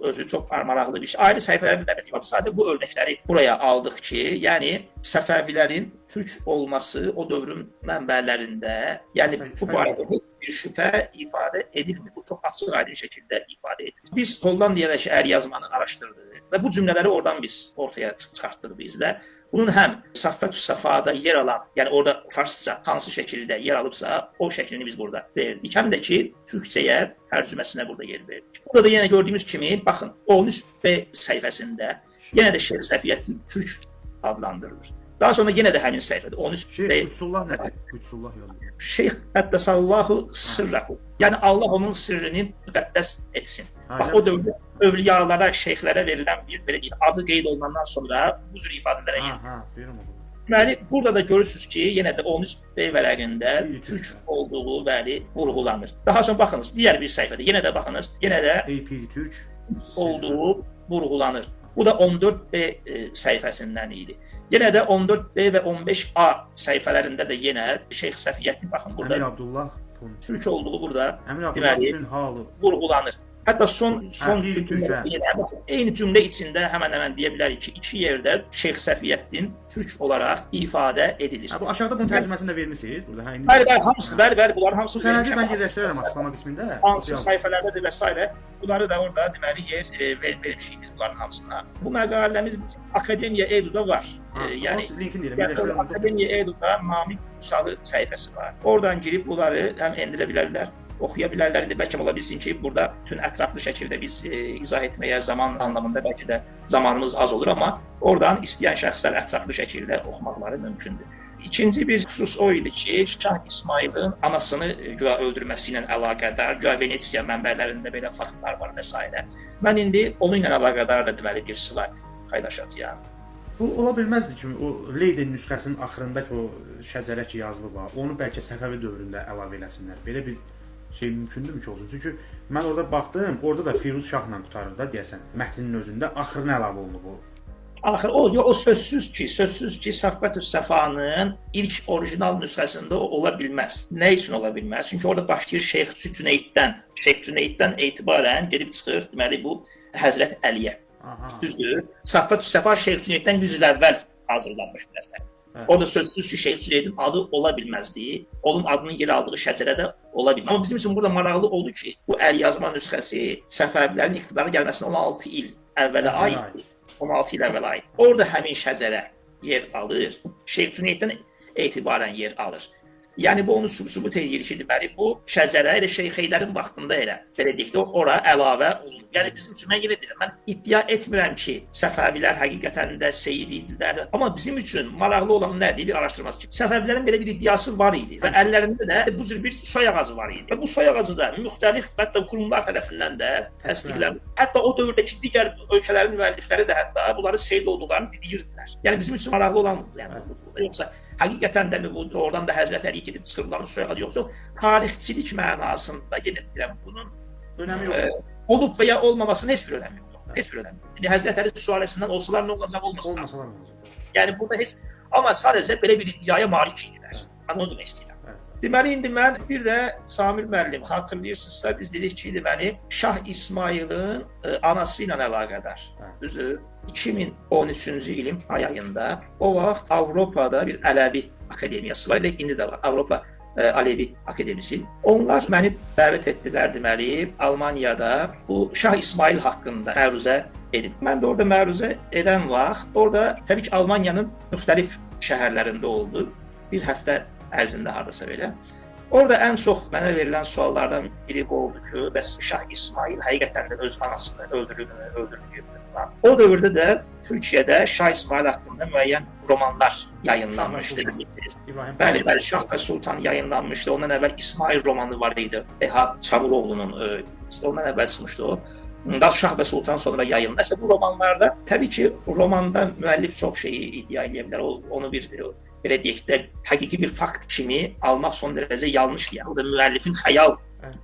özü çox maraqlı bir şey. Ayrı səhifələrdə də var. Sadəcə bu örnəkləri buraya aldıq ki, yəni Səfəvilərin türk olması o dövrün mənbələrində, yəni bu barədə heç bir şübhə ifadə edilmir. Bu çox açıq aydın şəkildə ifadə edilir. Biz Hollandiyadakı əl yazmanı araşdırdıq və bu cümlələri oradan biz ortaya çıxartdıq biz və bunun həm Safvat-us Safada yer alan, yəni orada farsça hansı şəkildə yer alıbsa, o şəklini biz burada verdik. Həm də ki, türkçəyə tərcüməsinə burada yer verdik. Burada da yenə gördüyümüz kimi, baxın, 13B səhifəsində yenə də Şeyx Səfiyyəddin türk adlandırılır. Daha sonra yenə də həmin səhifədə 13B. Şeyx Qüdsullah nədir? Qüdsullah yolu. Şeyx Qəddəsallahu sirrəhu. Yəni Allah onun sirrini müqəddəs etsin. Bax, o dövrdə övliyalara, şeyxlərə verilən bir, belə deyək, adı qeyd olunandan sonra bu cür ifadələrə yer. Hə, deyirəm onu. Deməli, burada da görürsünüz ki, yenə də 13B vərəqində türk olduğu, bəli, vurğulanır. Daha sonra baxınız, digər bir səhifədə yenə də baxınız, yenə də ey pir türk olduğu vurğulanır. Bu da 14B səhifəsindən idi. Yenə də 14B və 15A səhifələrində də yenə Şeyx Səfiyyəddin, baxın burada Əmir Abdullah türk olduğu burada Əmir Abdullah vurğulanır. Hətta son cümlə, eyni cümlə içində həmən-həmən deyə bilərik ki, iki yerdə Şeyx Səfiyyəddin türk olaraq ifadə edilir. Hə, bu aşağıda bunun tərcüməsini də vermisiniz burada. Hə, indi. Bəli, bəli, hamısı, bəli, bəli, bunların hamısı bu sənədi mən yerləşdirərəm açıqlama qismində. Hansı səhifələrdədir və s. Bunları da orada deməli yer vermişik biz bunların hamısına. Bu məqaləmiz bizim Akademiya Edu-da var. Yəni linkini deyirəm, yerləşdirərəm. Akademiya Edu-da Namiq Musalı səhifəsi var. Oradan girib bunları həm endirə bilərlər, oxuya bilərlər. İndi bəlkə ola bilsin ki, burada bütün ətraflı şəkildə biz izah etməyə zaman anlamında bəlkə də zamanımız az olur, amma oradan istəyən şəxslər ətraflı şəkildə oxumaqları mümkündür. İkinci bir xüsus o idi ki, Şah İsmayılın anasını güya öldürməsi ilə əlaqədar, güya Venesiya mənbələrində belə faktlar var və s. Mən indi onunla əlaqədar da deməli bir slayd paylaşacağam. Bu ola bilməzdi ki, o Leyden nüsxəsinin axırındakı o şəcərə ki yazılıb ha, onu bəlkə Səfəvi dövründə əlavə eləsinlər. Belə bir şey mümkündürmü ki olsun? Çünki mən orada baxdım, orada da Firuz Şahla qurtarır da deyəsən. Mətnin özündə axırına əlavə olunub o. Axır o sözsüz ki, Safvətüs Səfanın ilk orijinal nüsxəsində o ola bilməz. Nə üçün ola bilməz? Çünki orada başlayır Şeyx Cüneyddən. Şeyx Cüneyddən etibarən gedib çıxır, deməli bu Həzrət Əliyə. Aha. Düzdür? Safvətüs Səfa Şeyx Cüneyddən 100 il əvvəl hazırlanmış bir əsər. Hə. Orada sözsüz ki, Şeyx Cüneydin adı ola bilməzdi. Onun adının yer aldığı şəcərə də ola bilməz. Amma bizim üçün burada maraqlı oldu ki, bu əlyazma nüsxəsi Səfəvilərin iqtidara gəlməsinə 16 il əvvələ aiddir. 16 il əvvələ aid. Orada həmin şəcərə yer alır. Şeyx Cüneyddən etibarən yer alır. Yəni bu onu sübut edir ki, deməli bu şəcərə elə Şeyx Heydərin vaxtında elə belə deyək də ora əlavə olunur. Yəni bizim üçün mən yenə deyirəm, mən iddia etmirəm ki, Səfəvilər həqiqətən də seyid idilər. Amma bizim üçün maraqlı olan nədir? Bir araşdırması ki, Səfəvilərin belə bir iddiası var idi və əllərində də bu cür bir soy ağacı var idi. Və bu soy ağacı da müxtəlif hətta qurumlar tərəfindən də təsdiqlənir. Hətta o dövrdəki digər ölkələrin müəllifləri də hətta bunları seyid olduqlarını deyirdilər. Yəni bizim üçün maraqlı olan budur. Yəni yoxsa həqiqətən də mi bu doğrudan da Həzrət Əli gedib çıxırların soy ağacı, yoxsa tarixçilik mənasında yenə deyirəm bunun önəmi yoxdur. Olub və ya olmamasının heç bir önəmi yoxdur. Heç bir önəmi yoxdur. İndi Həzrət Əli sülaləsindən olsalar nə olacaq, olmasalar. Olmasalar nə olacaq? Yəni burada heç, amma sadəcə belə bir iddiaya malik idilər. Mən onu demək istəyirəm. Deməli indi mən bir də Samir müəllim xatırlayırsınızsa biz dedik ki, deməli Şah İsmayılın anası ilə əlaqədar. Düzdür? 2013-cü ilin may ayında o vaxt Avropada bir Ələvi Akademiyası var, elə indi də var. Avropa Alevi Akademisi. Onlar məni dəvət etdilər deməli Almaniyada bu Şah İsmayıl haqqında məruzə edib. Mən də orada məruzə edən vaxt orada təbii ki Almaniyanın müxtəlif şəhərlərində oldu. Bir həftə ərzində hardasa belə. Orada ən çox mənə verilən suallardan biri bu oldu ki, bəs Şah İsmayıl həqiqətən də öz anasını öldürübmü, öldürməyibmi falan. O dövrdə də Türkiyədə Şah İsmayıl haqqında müəyyən romanlar yayınlanmışdı. Bəli, bəli, Şah və Sultan yayınlanmışdı. Ondan əvvəl İsmayıl romanı var idi. Ehab Çamuroğlu'nun, ondan əvvəl çıxmışdı o. Daha Şah və Sultan sonra yayınlandı. Məsələn, bu romanlarda təbii ki, romanda müəllif çox şeyi iddia edə bilər. Onu bir belə deyək də, həqiqi bir fakt kimi almaq son dərəcə yanlışdır. Yəni, o da müəllifin xəyal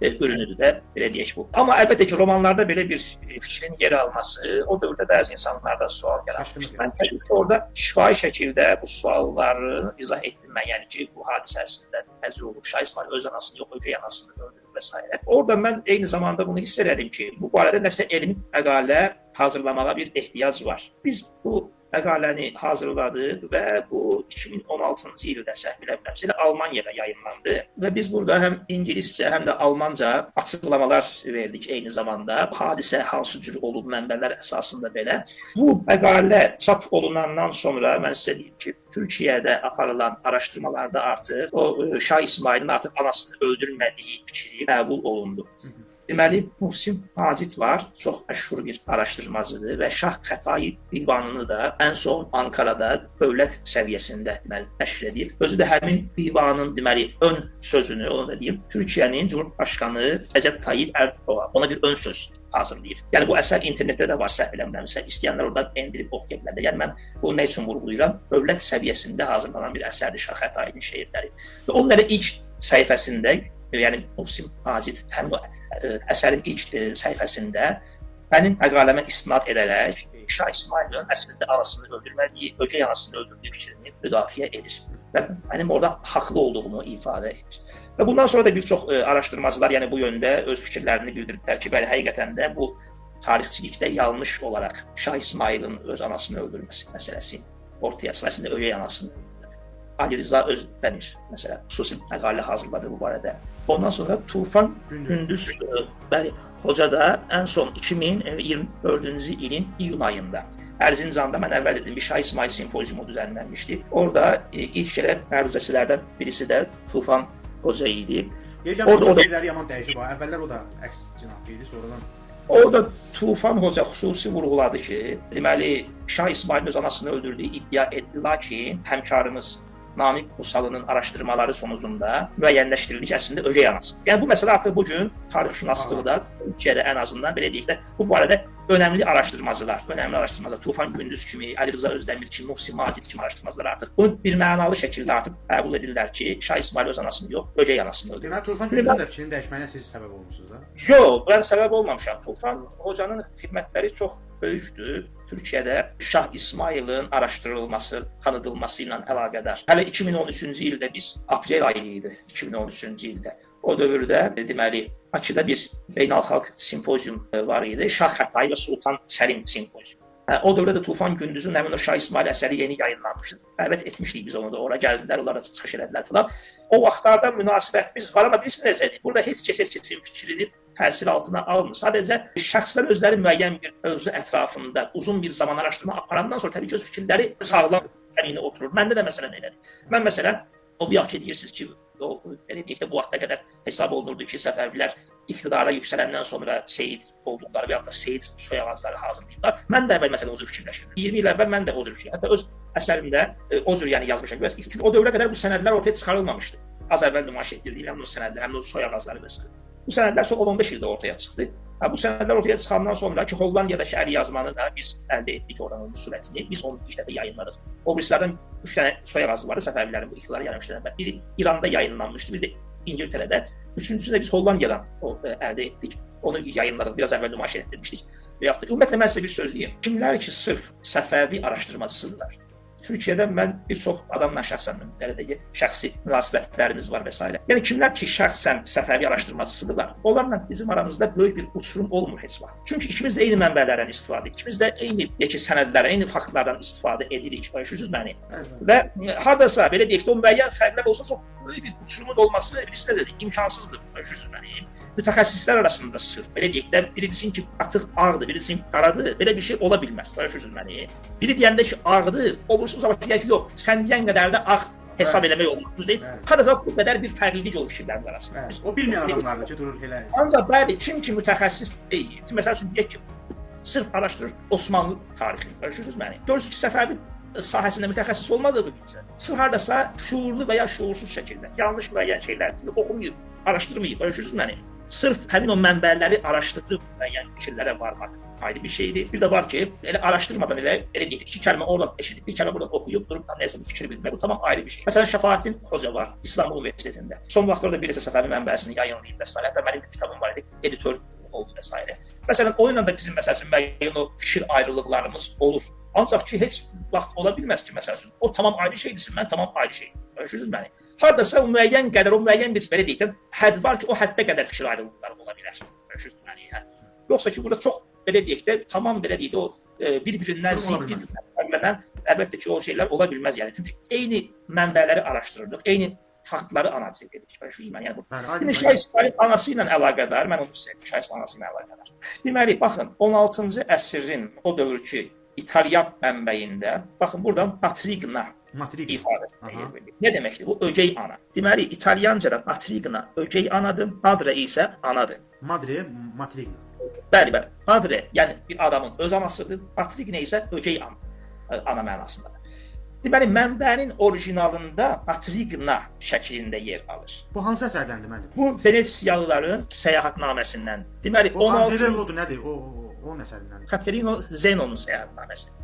ürünüdür də, belə deyək bu. Amma əlbəttə ki, romanlarda belə bir fikrin yer alması o dövrdə bəzi insanlarda sual yaratmışdı. Mən təbii ki, orada şifahi şəkildə bu sualları izah etdim mən. Yəni ki, bu hadisə əslində məzur olub, Şah İsmayıl öz anasını yox, ögey anasını öldürüb və s. Orada mən eyni zamanda bunu hiss elədim ki, bu barədə nəsə elmi məqalə hazırlamağa bir ehtiyac var. Biz bu məqaləni hazırladıq və bu 2016-cı ildə səhv eləmirəmsə, elə Almaniyada yayınlandı və biz burada həm ingiliscə, həm də almanca açıqlamalar verdik eyni zamanda. Hadisə hansı cür olub mənbələr əsasında belə. Bu məqalə çap olunandan sonra mən sizə deyim ki, Türkiyədə aparılan araşdırmalarda artıq o Şah İsmayılın artıq anasını öldürmədiyi fikri qəbul olundu. Deməli, Muhsin Macid var, çox məşhur bir araşdırmacıdır və Şah Xətai divanını da ən son Ankarada dövlət səviyyəsində deməli nəşr edib. Özü də həmin divanın deməli ön sözünü, onu da deyim, Türkiyənin Cumhurbaşqanı Rəcəb Tayyip Erdoğan ona bir ön söz hazırlayır. Yəni bu əsər internetdə də var, səhv eləmirəmsə, istəyənlər oradan endirib oxuya bilərlər. Yəni mən bunu nə üçün vurğulayıram? Dövlət səviyyəsində hazırlanan bir əsərdir Şah Xətainin şeirləri. Və onun elə ilk səhifəsində, yəni Muhsin Macid həmin o əsərin ilk səhifəsində mənim məqaləmə istinad edərək Şah İsmayılın əslində anasını öldürmədiyi, ögey anasını öldürdüyü fikrini müdafiə edir və mənim orada haqlı olduğumu ifadə edir. Və bundan sonra da bir çox araşdırmacılar yəni bu yöndə öz fikirlərini bildirdilər ki, bəli, həqiqətən də bu tarixçilikdə yanlış olaraq Şah İsmayılın öz anasını öldürməsi məsələsi ortaya çıxır, əslində ögey anasını öldürür. Ali Rıza Özdəmir məsələn xüsusi məqalə hazırladı bu barədə. Ondan sonra Tufan Gündüz bəli, hoca da ən son 2024-cü ilin iyun ayında Ərzincanda mən əvvəl dedim bir Şah İsmayıl simpoziumu düzənlənmişdi. Orada ilk elə məruzəçilərdən birisi də Tufan Hoca idi. Orada o da yaman dəyişib ha. Əvvəllər o da əks cinahlı idi, sonradan. Orada Tufan Hoca xüsusi vurğuladı ki, deməli Şah İsmayılın öz anasını öldürdüyü iddia etdi, lakin həmkarımız Namiq Musalının araşdırmaları sonucunda müəyyənləşdirildi ki, əslində ögey anası. Yəni bu məsələ artıq bu gün tarixşünaslıqda, Türkiyədə ən azından belə deyək də, bu barədə önəmli araşdırmacılar, Tufan Gündüz kimi, Əli Rıza Özdəmir kimi, Muhsin Macid kimi araşdırmacılar artıq bunu bir mənalı şəkildə artıq qəbul edirlər ki, Şah İsmayıl öz anasını yox, ögey anasını öldürür. Deməli Tufan Gündüzün də fikrini dəyişməyinə siz səbəb olmusunuz da? Yox, mən səbəb olmamışam. Tufan hocanın xidmətləri çox böyükdür. Türkiyədə Şah İsmayılın araşdırılması, tanıdılması ilə əlaqədar. Hələ 2013-cü ildə biz, aprel ayı idi 2013-cü ildə. O dövrdə deməli Bakıda bir beynəlxalq simpozium var idi. Şah Xətai və Sultan Səlim simpoziumu. O dövrdə də Tufan Gündüzün həmin o Şah İsmayıl əsəri yeni yayınlanmışdı. Dəvət etmişdik biz onu da, ora gəldilər, onlar da çıxış elədilər filan. O vaxtlarda münasibətimiz var, amma bilirsiniz necədir? Burada heç kəs heç kəsin fikrini təsir altına almır. Sadəcə şəxslər özləri müəyyən bir mövzu ətrafında uzun bir zaman araşdırma aparandan sonra təbii ki, öz fikirləri sağlam təminə oturur. Məndə də məsələn elədir. Mən məsələn, o bir ki deyirsiniz ki, o, belə deyək də bu vaxta qədər hesab olunurdu ki, Səfəvilər iqtidara yüksələndən sonra Seyid olduqları və yaxud da Seyid soy ağacları hazırlayıblar. Mən də əvvəl məsələn o cür fikirləşirdim. 20 il əvvəl mən də o cür fikirləşirdim. Hətta öz əsərimdə o cür yəni yazmışam. Çünki o dövrə qədər bu sənədlər ortaya çıxarılmamışdı. Az əvvəl nümayiş etdirdiyim həmin o sənədlər, həmin o soy ağacları və s. Bu sənədlər son 10-15 ildə ortaya çıxdı. Bu sənədlər ortaya çıxandan sonra ki, Hollandiyadakı əl yazmanı da biz əldə etdik oranın onun surətini. Biz onu ilk dəfə yayınladıq. O birislərdən 3 dənə soy ağacı vardı, Səfəvilərin bu iqtidarı gəlmişdən əvvəl. Biri İranda yayınlanmışdı, biri də İngiltərədə. Üçüncüsünü də biz Hollandiyadan əldə etdik. Onu yayınladıq, biraz əvvəl nümayiş etdirmişdik. Və yaxud da, ümumiyyətlə mən sizə bir söz deyim. Kimlər ki, sırf Səfəvi araşdırmacısıdırlar. Türkiyədə mən bir çox adamla şəxsən, belə deyək, şəxsi münasibətlərimiz var və s. Yəni kimlər ki, şəxsən Səfəvi araşdırmacısıdırlar, onlarla bizim aramızda böyük bir uçurum olmur heç vaxt. Çünki ikimiz də eyni mənbələrdən istifadə edirik, ikimiz də eyni deyək ki, sənədlərə, eyni faktlardan istifadə edirik. Başa məni? Evet. Və hardasa belə deyək ki, o müəyyən fərqlər olsa çox böyük bir uçurumun olması bilirsiniz necədir? İmkansızdır. Başa məni? Mütəxəssislər arasında sırf belə deyək də, biri desin ki, artıq ağdır, biri desin ki, qaradır, belə bir şey ola bilməz. Başa məni? Biri deyəndə ki, ağdır, olursunuz amma deyək ki, yox, sən deyən qədər də ağ hesab eləmək olmaz. Düz deyil? Hardasa bu qədər bir fərqlilik olur fikirlərin arasında. Evet. O bilməyən adamlardır ki, durur elə. Ancaq bəli, kim ki mütəxəssis deyil. Məsəl üçün deyək ki, sırf araşdırır Osmanlı tarixini. Görürsünüz məni? Görürsünüz ki, Səfəvi sahəsində mütəxəssis olmadığı üçün sırf hardasa şuurlu və ya şuursuz şəkildə yanlış müəyyən şeylər oxumayıb, araşdırmayıb, görürsünüz məni? Sırf həmin o mənbələri araşdırıb müəyyən fikirlərə varmaq ayrı bir şeydir. Bir də var ki, elə araşdırmadan elə deyək, iki kəlmə oradan eşidib, bir kəlmə buradan oxuyub durub nəsə bir fikir bildirmək, bu tamam ayrı bir şey. Məsələn, Şəfaəddin Hoca var İslam Universitetində. Son vaxtlarda bir neçə Səfəvi mənbəsini yayınlayıb və s. Hətta mənim bir kitabım var idi, editor oldu və s. Məsələn, onunla da bizim məsəl üçün müəyyən o fikir ayrılıqlarımız olur. Ancaq ki, heç vaxt ola bilməz ki, məsəl üçün, o tamam ayrı şeydirsin, mən tamam ayrı şey. Görürsünüz məni? Hardasa o müəyyən qədər, o müəyyən bir belə deyək də, hədd var ki, o həddə qədər fikir ayrılıqları ola bilər. Görürsünüz məni? Hə. Yoxsa ki, burada çox belə deyək də, tamam belə deyək də, o bir-birindən zidd, bir-birindən fərqlənən, əlbəttə ki, o şeylər ola bilməz yəni. Çünki eyni mənbələri araşdırırdıq, eyni faktları analiz edirik. Görürsünüz məni? Yəni bu. İndi Şah İsmayılın anası ilə əlaqədar, mən onu sizə Şah İsmayılın anası ilə əlaqədar. Deməli, baxın, 16-cı əsrin o dövrki İtalyan mənbəyində, baxın buradan Matrigna ifadəsi yer verilir. Nə deməkdir bu? Ögey ana. Deməli, İtalyancada Matrigna ögey anadır, Madre isə anadır. Madre, Matrigna. Bəli, bəli. Madre, yəni bir adamın öz anasıdır, Matrigna isə ögey ana, ana mənasındadır. Deməli, mənbənin orijinalında Matrigna şəklində yer alır. Bu hansı əsərdəndir müəllim? Bu Venesiyalıların səyahatnaməsindəndir. Deməli, o 16 Angelo'dur nədir? O onun əsərindən. Caterino Zenonun səyahatnaməsi.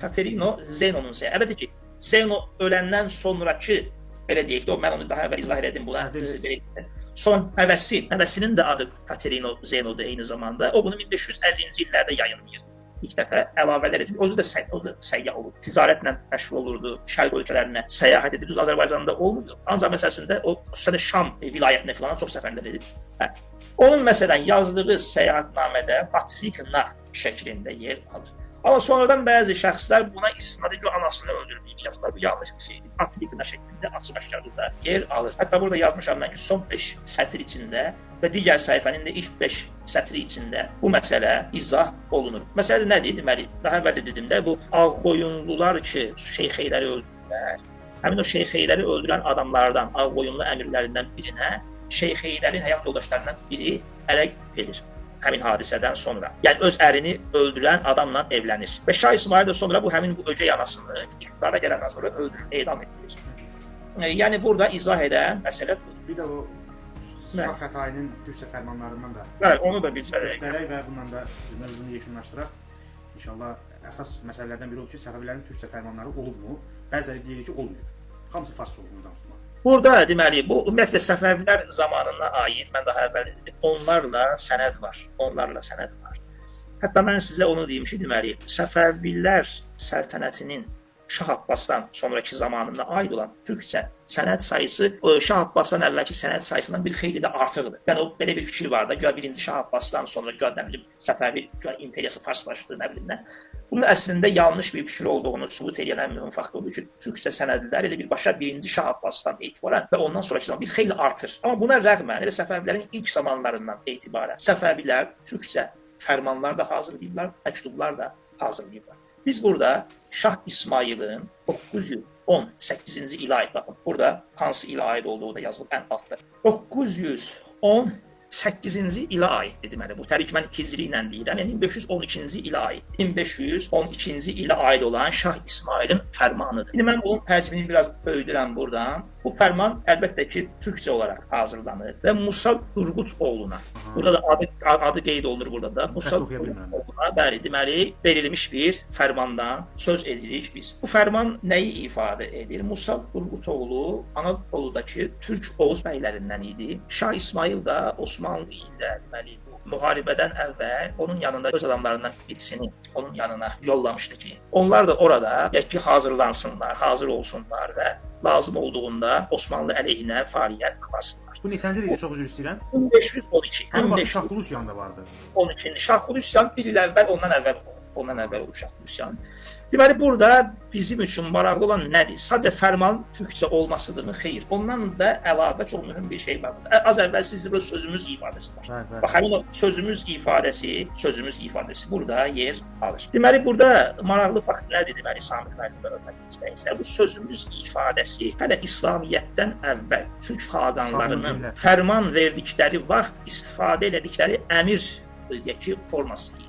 Caterino Zenonun səyahatnaməsi. Əlbəttə ki, Zeno öləndən sonrakı belə deyək də, mən onu daha əvvəl izah elədim buna. Son nəvəsinin də adı Caterino Zeno'dur eyni zamanda. O bunu 1550-ci illərdə yayınlayır. İlk dəfə əlavələr edir. Özü də səyyah olurdu. Ticarətlə məşğul olurdu. Şərq ölkələrinə səyahət edir. Düz Azərbaycanda olmurdu. Ancaq məsələsində o xüsusən də Şam vilayətinə filan çox səfərlər edib. Hə. Onun məsələn yazdığı səyahatnamədə Matrigna şəklində yer alır. Amma sonradan bəzi şəxslər buna istinad edib anasını öldürdüyünü yazırlar. Bu yanlış bir şeydir. Matrigna şəklində açıq-aşkar burada yer alır. Hətta burada yazmışam mən ki, son 5 sətr içində və digər səhifənin də ilk 5 sətri içində bu məsələ izah olunur. Məsələ nədir? Deməli, daha əvvəl də dedim də, bu Ağqoyunlular ki, şeyxeyləri öldürdülər. Həmin o şeyxeyləri öldürən adamlardan, Ağqoyunlu əmirlərindən birinə şeyxeylərin həyat yoldaşlarından biri ərə gedir. Həmin hadisədən sonra. Yəni öz ərini öldürən adamla evlənir. Və Şah İsmayıl da sonra bu həmin bu ögey anasını iqtidara gələndən sonra öldürür, edam edilir. Yəni burada izah edən məsələ budur. Bir də o Şah Xətainin türkcə fərmanlarından da Bəli, onu da bir göstərək və bundan da mövzunu yekunlaşdıraq. İnşallah əsas məsələlərdən biri odur ki, Səfəvilərin türkcə fərmanları olubmu? Bəziləri deyir ki, olmayıb. Hamısı farsça olub buradan tutmaq. Burada deməli, bu ümumiyyətlə Səfəvilər zamanına aid, mən daha əvvəl dedim, onlarla sənəd var. Onlarla sənəd var. Hətta mən sizə onu deyim ki, deməli, Səfəvilər səltənətinin Şah Abbasdan sonrakı zamanına aid olan türkcə sənəd sayısı Şah Abbasdan əvvəlki sənəd sayısından bir xeyli də artıqdır. Yəni o belə bir fikir var da, güya birinci Şah Abbasdan sonra güya nə bilim Səfəvi güya imperiyası farslaşdı, nə bilim nə. Bunun əslində yanlış bir fikir olduğunu sübut edən ən mühüm fakt odur ki, türkcə sənədlər elə birbaşa birinci Şah Abbasdan etibarən və ondan sonrakı zaman bir xeyli artır. Amma buna rəğmən elə Səfəvilərin ilk zamanlarından etibarən Səfəvilər türkcə fərmanlar da hazırlayıblar, məktublar da hazırlayıblar. Biz burada Şah İsmayılın 918-ci ilə aid, baxın, burada hansı ilə aid olduğu da yazılıb ən altda. 918-ci ilə aiddir deməli bu. Təbii ki, mən hicri ilə deyirəm, yəni 1512-ci ilə aid. 1512-ci ilə aid olan Şah İsmayılın fərmanıdır. İndi mən bunun həcmini biraz böyüdürəm buradan. Bu fərman əlbəttə ki, türkcə olaraq hazırlanır və Musa Durqutoğluna, burada da adı qeyd olunur burada da, Musa Durqutoğluna, bəli, deməli, verilmiş bir fərmandan söz edirik biz. Bu fərman nəyi ifadə edir? Musa Durqutoğlu Anadoludakı Türk Oğuz bəylərindən idi. Şah İsmayıl da Osmanlı ilə deməli, bu müharibədən əvvəl onun yanında öz adamlarından birisini onun yanına yollamışdı ki, onlar da orada deyək ki, hazırlansınlar, hazır olsunlar və lazım olduğunda Osmanlı əleyhinə fəaliyyət aparsınlar. Bu neçənci il idi, çox üzr istəyirəm? 1512. Həmin vaxt Şahqulu üsyanı da vardı. 12-ci. Şahqulu üsyanı bir il əvvəl, ondan əvvəl olub Şahqulu üsyanı. Deməli, burada bizim üçün maraqlı olan nədir? Sadəcə fərmanın türkcə olmasıdırmı? Xeyr. Ondan da əlavə çox mühüm bir şey var. Az əvvəl sizdə burada sözümüz ifadəsi var. Bəli, bəli. Bax, həmin o sözümüz ifadəsi burada yer alır. Deməli, burada maraqlı fakt nədir? Deməli, Samir müəllim öyrənmək istəyirsə, bu sözümüz ifadəsi hələ İslamiyyətdən əvvəl türk xaqanlarının fərman verdikləri vaxt istifadə elədikləri əmir deyək ki, forması idi.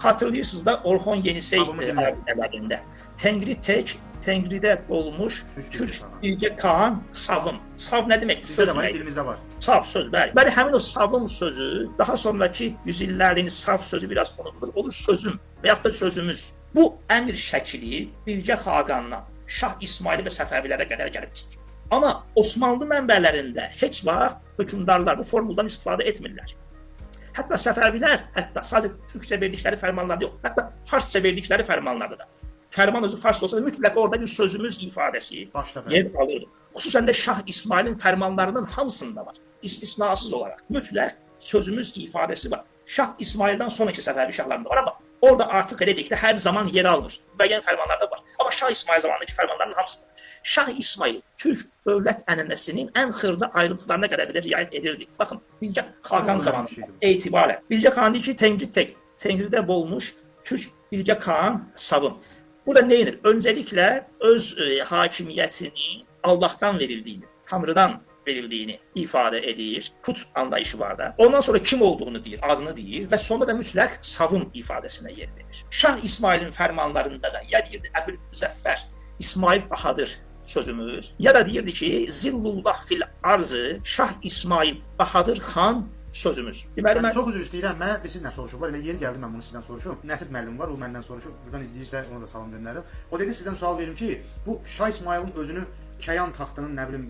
Xatırlayırsınız da Orxon Yenisey abidələrində Tengri tək, Tengridə olmuş Türk Bilgə Kağan Savım. Sav nə deməkdir? Söz var, dilimizdə var. Sav söz, bəli. Bəli, həmin o savım sözü daha sonrakı yüzillərin sav sözü biraz unudulur. Olur sözüm və yaxud da sözümüz. Bu əmir şəkli Bilgə Xaqandan Şah İsmayıl və Səfəvilərə qədər gəlib çıxır. Amma Osmanlı mənbələrində heç vaxt hökmdarlar bu formuldan istifadə etmirlər. Hətta Səfəvilər, hətta sadəcə türkcə verdikləri fərmanlarda yox, hətta farsça verdikləri fərmanlarda da. Fərman özü farsça olsa da mütləq orada bir sözümüz ifadəsi yer alırdı. Xüsusən də Şah İsmayılın fərmanlarının hamısında var. İstisnasız olaraq mütləq sözümüz ifadəsi var. Şah İsmayıldan sonraki Səfəvi şahlarında var, amma orada artıq elə deyək də hər zaman yer almır. Müəyyən fərmanlarda var. Amma Şah İsmayıl zamanındakı fərmanların hamısında. Şah İsmayıl Türk dövlət ənənəsinin ən xırda ayrıntılarına qədər belə riayət edirdi. Baxın, Bilgə Xaqan zamanında etibarən. Bilgə Xan deyir ki, Tengri tək, Tengridə bolmuş Türk Bilgə Xan Savım. Burada nə edir? Öncəliklə öz hakimiyyətini Allahdan verildiyini, Tanrıdan verildiğini ifadə edir. Put anlayışı var da. Ondan sonra kim olduğunu deyir, adını deyir və sonda da mütləq savım ifadəsinə yer verir. Şah İsmayılın fərmanlarında da ya deyirdi Əbül Müzəffər İsmayıl Bahadır sözümüz, ya da deyirdi ki, Zillullah fil arzı Şah İsmayıl Bahadır Xan sözümüz. Deməli, mən çox üzr istəyirəm, mənə sizdən soruşublar, elə yeri gəldi mən bunu sizdən soruşum. Nəsib müəllim var, o məndən soruşub, buradan izləyirsə ona da salam göndərirəm. O dedi sizdən sual verim ki, bu Şah İsmayılın özünü Kəyan taxtının, nə bilim,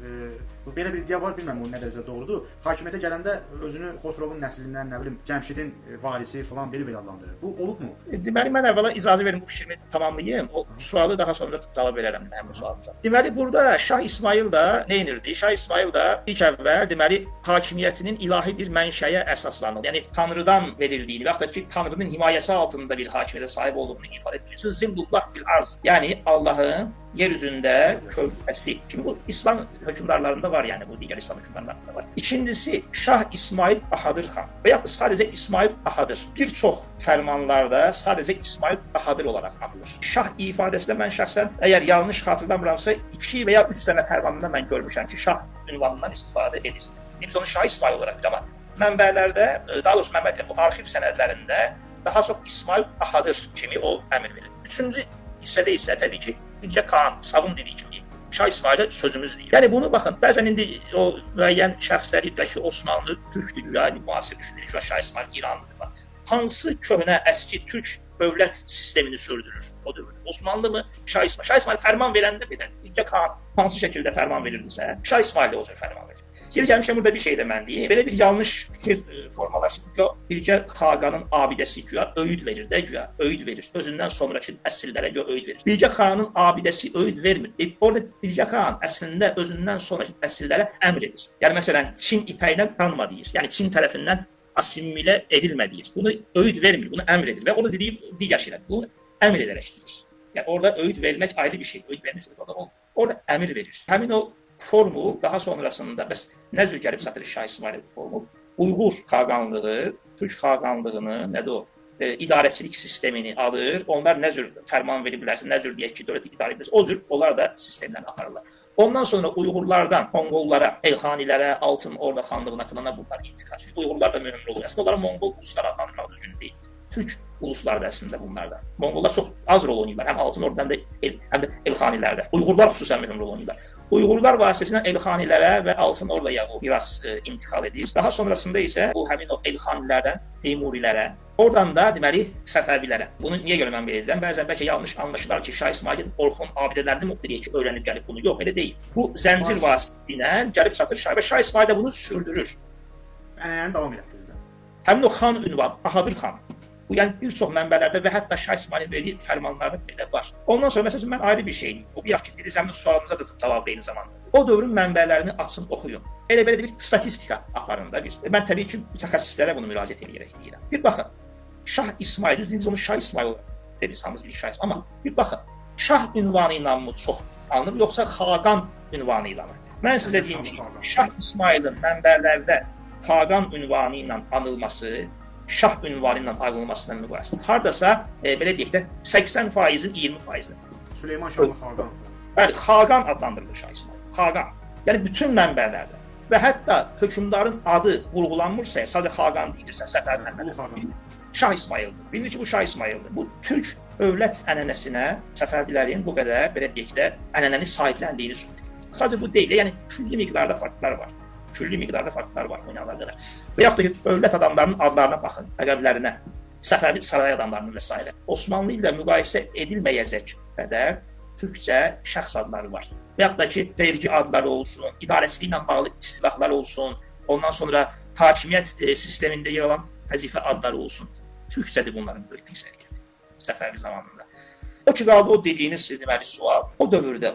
belə bir iddia var, bilməm o nə dərəcədə doğrudur. Hakimiyyətə gələndə özünü Xosrovun nəslindən, nə bilim, Cəmşidin varisi falan belə-belə adlandırır. Bu olubmu? Deməli, mən əvvəla icazə verin bu fikrimi tamamlayım. O sualı daha sonra cavab verərəm mən bu sualınıza. Deməli, burada Şah İsmayıl da nə edirdi? Şah İsmayıl da ilk əvvəl, deməli, hakimiyyətinin ilahi bir mənşəyə əsaslanır. Yəni, Tanrıdan verildiyini və yaxud da ki, Tanrının himayəsi altında bir hakimiyyətə sahib olduğunu ifadə etdiyi üçün Zillullah fil arz, yəni Allahın yer üzündə kölgəsi kimi bu İslam hökmdarlarında var, yəni bu digər İslam hökmdarlarında var. İkincisi Şah İsmayıl Bahadır Xan və yaxud sadəcə İsmayıl Bahadır. Bir çox fərmanlarda sadəcə İsmayıl Bahadır olaraq anılır. Şah ifadəsində mən şəxsən əgər yanlış xatırlamıramsa 2 və ya 3 dənə fərmanında mən görmüşəm ki, Şah ünvanından istifadə edir. Biz onu Şah İsmayıl olaraq bilir, amma mənbələrdə, daha doğrusu mənbə deyirəm, bu arxiv sənədlərində daha çox İsmayıl Bahadır kimi o əmr verir. Üçüncü hissədə isə təbii ki, Bilgə Kağan, Savım dediyi kimi Şah İsmaildə sözümüz deyir. Yəni bunu baxın, bəzən indi o müəyyən şəxslər deyirlər ki, Osmanlı türkdür, güya müasir düşünür, güya Şah İsmail İranlıdır falan. Hansı köhnə, əski türk dövlət sistemini sürdürür o dövrdə? Osmanlı mı, Şah İsmail? Şah İsmail fərman verəndə belə Bilgə Xan hansı şəkildə fərman verirdisə, Şah İsmail də o cür fərman verir. Yeri gəlmişəm burada bir şey də mən deyim. Belə bir yanlış fikir formalaşır ki, Bilgə Xaqanın abidəsi güya öyüd verir də güya, öyüd verir. Özündən sonrakı əsrlərə güya öyüd verir. Bilgə Xanın abidəsi öyüd vermir. Orada Bilgə Xan əslində özündən sonrakı əsrlərə əmr edir. Yəni məsələn Çin ipəyinə qanma deyir. Yəni Çin tərəfindən asimilə edilmə deyir. Bunu öyüd vermir, bunu əmr edir və orada dediyi digər şeylər. Bunu əmr edərək deyir. Yəni orada öyüd vermək ayrı bir şey. Öyüd vermək orada olmur. Orada əmr verir. Həmin o formu daha sonrasında bəs nə cür gəlib çatır Şah İsmailin formu? Uyğur xaqanlığı, Türk xaqanlığını, nədir o? İdarəçilik sistemini alır. Onlar nə cür fərman veriblərsə, nə cür deyək ki, dövləti idarə edirsə, o cür onlar da sistemlərini aparırlar. Ondan sonra Uyğurlardan Monqollara, Elxanilərə, Altın Orda xanlığına filana bunlar intiqal. Çünki Uyğurlar da mühüm rol oynayır. Əslində onlara Monqol ulusları adlandırmaq düzgün deyil. Türk ulusları da əslində bunlarda. Monqollar çox az rol oynayırlar. Həm Altın Orda, həm də Elxanilərdə. Uyğurlar xüsusən mühüm rol oynayırlar. Uyğurlar vasitəsilə Elxanilərə və Altın Ordaya bu miras intiqal edir. Daha sonrasında isə bu həmin o Elxanilərdən Teymurilərə, oradan da deməli Səfəvilərə. Bunu niyə görə mən belə edirəm? Bəzən bəlkə yanlış anlaşılar ki, Şah İsmailin Orxon abidələrini mi deyək ki, öyrənib gəlib bunu. Yox, elə deyil. Bu zəncir vasitəsilə gəlib çatır Şah və Şah İsmail də bunu sürdürür. Ənənəni davam elətdirir. Həmin o xan ünvanı, Bahadır xan. Bu, yəni bir çox mənbələrdə və hətta Şah İsmailin verdiyi fərmanlarda belə var. Ondan sonra məsələn mən ayrı bir şey deyim. O bayaq ki dediniz, həmin sualınıza da cavab eyni zamanda. O dövrün mənbələrini açın, oxuyun. Elə belə bir statistika aparın da bir. Mən təbii ki mütəxəssislərə bunu müraciət edərək deyirəm. Bir baxın. Şah İsmail, düz dediniz onu Şah İsmail dediniz, hamımız deyirik Şah İsmail. Amma bir baxın. Şah ünvanı ilə mı çox alınır, yoxsa Xaqan ünvanı ilə mı? Mən sizə deyim ki, Şah İsmailin mənbələrdə Xaqan ünvanı ilə anılması Şah ünvanı ilə ayrılmasına müqayisə. Hardasa, belə deyək də 80%-in 20%-i. Süleyman Şahlı Xaqan. Bəli, Xaqan adlandırılır Şah İsmail. Xaqan. Yəni bütün mənbələrdə və hətta hökmdarın adı vurğulanmırsa, sadəcə Xaqan deyilirsə, Səfəvi mənbələrdə. Şah İsmaildir. Bilinir ki, bu Şah İsmaildir. Bu türk dövlət ənənəsinə Səfəvilərin bu qədər belə deyək də ənənəni sahibləndiyini sübut edir. Sadəcə bu deyil, yəni külli miqdarda faktlar var. Külli miqdarda faktlar var bununla əlaqədar. Və yaxud da ki, dövlət adamlarının adlarına baxın, ləqəblərinə, Səfəvi saray adamlarının və s. Osmanlı ilə müqayisə edilməyəcək qədər türkcə şəxs adları var. Və yaxud da ki, vergi adları olsun, idarəçiliklə bağlı istilahlar olsun, ondan sonra hakimiyyət sistemində yer alan vəzifə adları olsun. Türkcədir bunların böyük əksəriyyəti Səfəvi zamanında. O ki qaldı o dediyiniz deməli sual. O dövrdə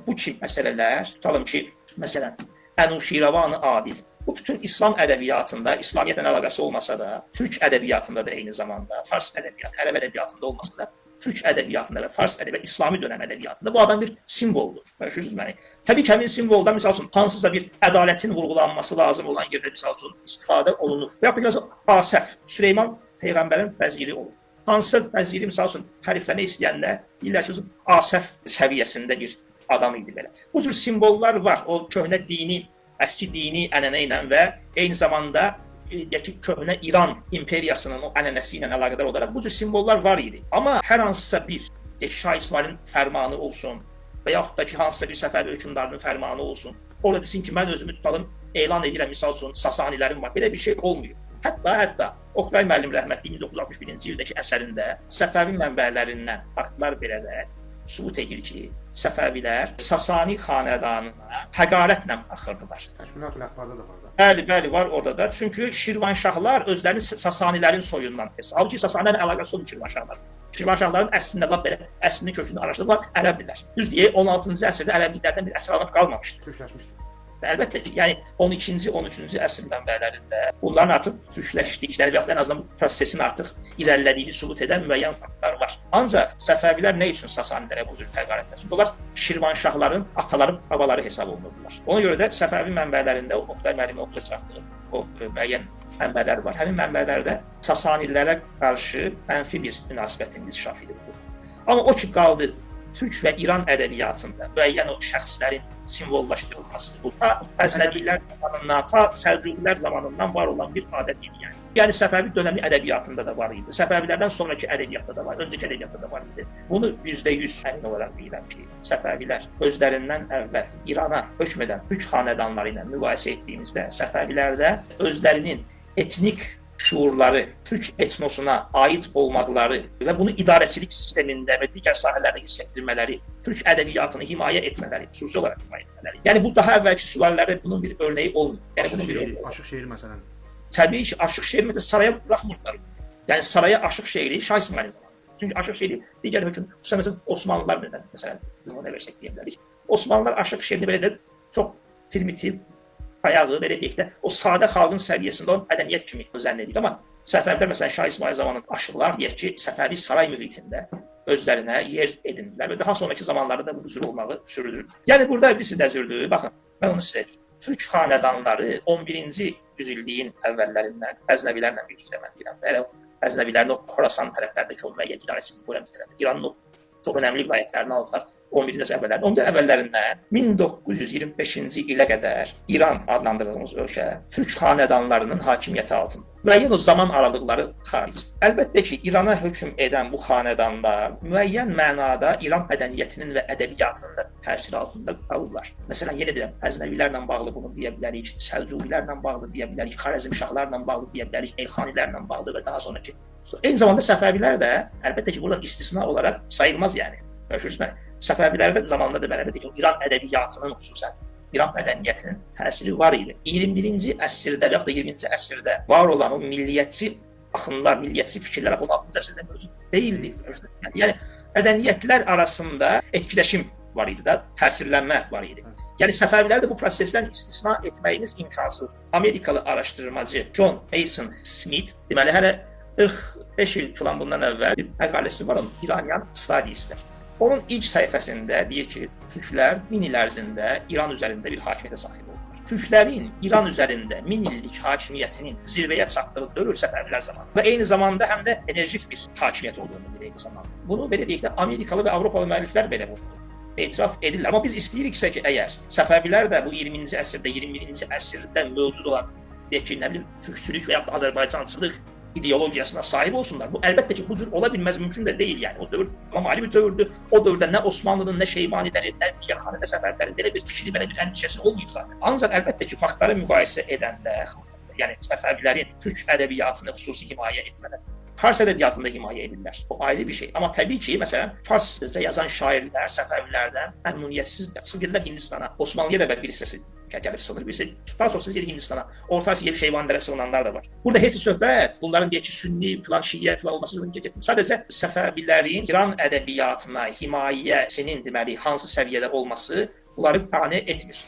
bu kimi məsələlər, tutalım ki, məsələn Ənuşirəvan-ı Adil. Bu bütün İslam ədəbiyyatında, İslamiyyətlə əlaqəsi olmasa da, türk ədəbiyyatında da eyni zamanda, fars ədəbiyyatı, ərəb ədəbiyyatında olmasa da, türk ədəbiyyatında və fars ədəbiyyatı, İslami dönəm ədəbiyyatında bu adam bir simvoldur. Başa məni? Təbii ki, həmin simvolda misal üçün hansısa bir ədalətin vurğulanması lazım olan yerdə misal üçün istifadə olunur. Və yaxud da məsələn Asəf, Süleyman peyğəmbərin vəziri olur. Hansısa vəziri misal üçün tərifləmək istəyəndə deyirlər ki, Asəf səviyyəsində bir adam idi belə. Bu cür simvollar var. O köhnə dini, əski dini ənənə ilə və eyni zamanda deyək ki, köhnə İran imperiyasının o ənənəsi ilə əlaqədar olaraq bu cür simvollar var idi. Amma hər hansısa bir deyək, Şah İsmailin fərmanı olsun və yaxud da ki, hansısa bir Səfəvi hökmdarının fərmanı olsun. Orada desin ki, mən özümü tutalım, elan edirəm, misal üçün Sasanilərim var. Belə bir şey olmuyor. Hətta Oqtay müəllim rəhmətli 1961-ci ildəki əsərində Səfəvi mənbələrindən faktlar verərək sübut edir ki, Səfəvilər Sasani xanədanına həqarətlə baxırdılar. Təşkilat-ül Əxbarda da var da. Bəli, bəli, var orada da. Çünki Şirvanşahlar özlərini Sasanilərin soyundan hesab. Halbuki Sasanilərlə əlaqəsi olmur Şirvanşahlar. Şirvanşahların əslində lap belə əslinin kökünü araşdırdılar, ərəbdilər. Düz deyək, 16-cı əsrdə ərəbliklərdən bir əsər əlamət qalmamışdı. Türkləşmişdi. Əlbəttə ki, yəni 12-ci, 13-cü əsr mənbələrində bunların artıq türkləşdikləri və yaxud ən azından bu prosesin artıq irəlilədiyini sübut edən müəyyən faktlar var. Ancaq Səfəvilər nə üçün Sasanilərə bu cür həqarət etdilər? Çünki onlar Şirvanşahların ataları, babaları hesab olunurdular. Ona görə də Səfəvi mənbələrində Oqtay müəllimin oxuya çatdığı o müəyyən mənbələr var. Həmin mənbələrdə Sasanilərə qarşı mənfi bir münasibətin inkişaf edib. Amma o ki qaldı Türk və İran ədəbiyyatında müəyyən o şəxslərin simvollaşdırılması, bu ta Qəznəvilər zamanından, ta Səlcuqilər zamanından var olan bir adət idi yəni. Yəni Səfəvi dönəmi ədəbiyyatında da var idi. Səfəvilərdən sonraki ədəbiyyatda da var, öncəki ədəbiyyatda da var idi. Bunu %100 əmin olaraq deyirəm ki, Səfəvilər özlərindən əvvəl İrana hökm edən türk xanədanları ilə müqayisə etdiyimizdə Səfəvilərdə özlərinin etnik şuurları, türk etnosuna aid olmaqları və bunu idarəçilik sistemində və digər sahələrdə hiss etdirmələri, türk ədəbiyyatını himayə etmələri, xüsusi olaraq himayə etmələri. Yəni bu daha əvvəlki sülalələrdə bunun bir örnəyi olmur. Yəni bunun bir örnəyi. Aşıq şeiri məsələn. Təbii ki, aşıq şeiri məsələn saraya buraxmırlar. Yəni saraya aşıq şeiri Şah İsmayıl zamanı. Çünki aşıq şeiri digər hökm, xüsusən məsələn Osmanlılar məsələn, nümunə versək deyə bilərik. Osmanlılar aşıq şeirini belə də çox primitiv, bayağı, belə deyək də, o sadə xalqın səviyyəsində o mədəniyyət kimi zənn edir. Amma Səfəvilər, məsələn, Şah İsmayıl zamanı aşıqlar, deyək ki, Səfəvi saray mühitində özlərinə yer edindilər və daha sonraki zamanlarda da bu cür olmağı sürdürür. Yəni burada birisi də cürdür. Baxın, mən onu sizə deyim. Türk xanədanları 11-ci yüzilliyin əvvəllərindən Qəznəvilərlə birlikdə mən deyirəm də, elə Qəznəvilərin o Xorasan tərəflərdəki o müəyyən idarəsini qoyan bir tərəf, İranın o çox önəmli vilayətlərini aldılar. 11-ci əsr əvvəllərində, 11-ci əvvəllərindən 1925-ci ilə qədər İran adlandırdığımız ölkə türk xanədanlarının hakimiyyəti altında. Müəyyən o zaman aralıqları xaric. Əlbəttə ki, İrana hökm edən bu xanədanlar müəyyən mənada İran mədəniyyətinin və ədəbiyyatının da təsiri altında qalırlar. Məsələn, yenə deyirəm, Qəznəvilərlə bağlı bunu deyə bilərik, Səlcuqilərlə bağlı deyə bilərik, Xarəzmşahlarla bağlı deyə bilərik, Elxanilərlə bağlı və daha sonraki. Eyni zamanda Səfəvilər də əlbəttə ki, buradan istisna olaraq sayılmaz yəni. Görüşürsünüz. Səfəvilərdə zamanında da əlbəttə ki, İran ədəbiyyatının xüsusən İran mədəniyyətinin təsiri var idi. 21-ci əsrdə və yaxud da 20-ci əsrdə var olan o milliyyətçi axınlar, milliyyətçi fikirlər 16-cı əsrdə mövcud deyildi. Yəni mədəniyyətlər arasında etkiləşim var idi da, təsirlənmə var idi. Yəni Səfəviləri də bu prosesdən istisna etməyimiz imkansızdır. Amerikalı araşdırmacı John Mason Smith, deməli hələ 45 il falan bundan əvvəl bir məqaləsi var onun İranian Studies-də. Onun ilk səhifəsində deyir ki, türklər 1000 il ərzində İran üzərində bir hakimiyyətə sahib oldular. Türklərin İran üzərində 1000 illik hakimiyyətinin zirvəyə çatdığı dövr Səfəvilər zamanı və eyni zamanda həm də enerjik bir hakimiyyət olduğunu bilir eyni zamanda. Bunu belə deyək də Amerikalı və Avropalı müəlliflər belə bunu etiraf edirlər. Amma biz istəyiriksə ki, əgər Səfəvilər də bu 20-ci əsrdə, 21-ci əsrdə mövcud olan deyək ki, nə bilim, türkçülük və yaxud da Azərbaycançılıq ideologiyasına sahib olsunlar. Bu əlbəttə ki, bu cür ola bilməz, mümkün də deyil yəni. O dövr tamam ayrı bir dövrdür. O dövrdə nə Osmanlının, nə Şeybanilərin, nə digər xanədə Səfəvilərin belə bir fikri, belə bir əndişəsi olmayıb zaten. Ancaq əlbəttə ki, faktları müqayisə edəndə, yəni Səfəvilərin türk ədəbiyyatını xüsusi himayə etmələr, Fars ədəbiyyatında himayə edirlər. O ayrı bir şey. Amma təbii ki, məsələn, farsca yazan şairlər Səfəvilərdən məmnuniyyətsizdir. Çıxıb gedirlər Hindistana. Osmanlıya da bir hissəsi gəlib sığınır, bir hissəsi daha çox gedir Hindistana. Orta Asiyaya gəlib Şeybanilərə sığınanlar da var. Burada heç söhbət bunların deyək ki, sünni filan, şiə filan olması söhbət getmir. Sadəcə Səfəvilərin İran ədəbiyyatına himayəsinin deməli hansı səviyyədə olması bunları qane etmir.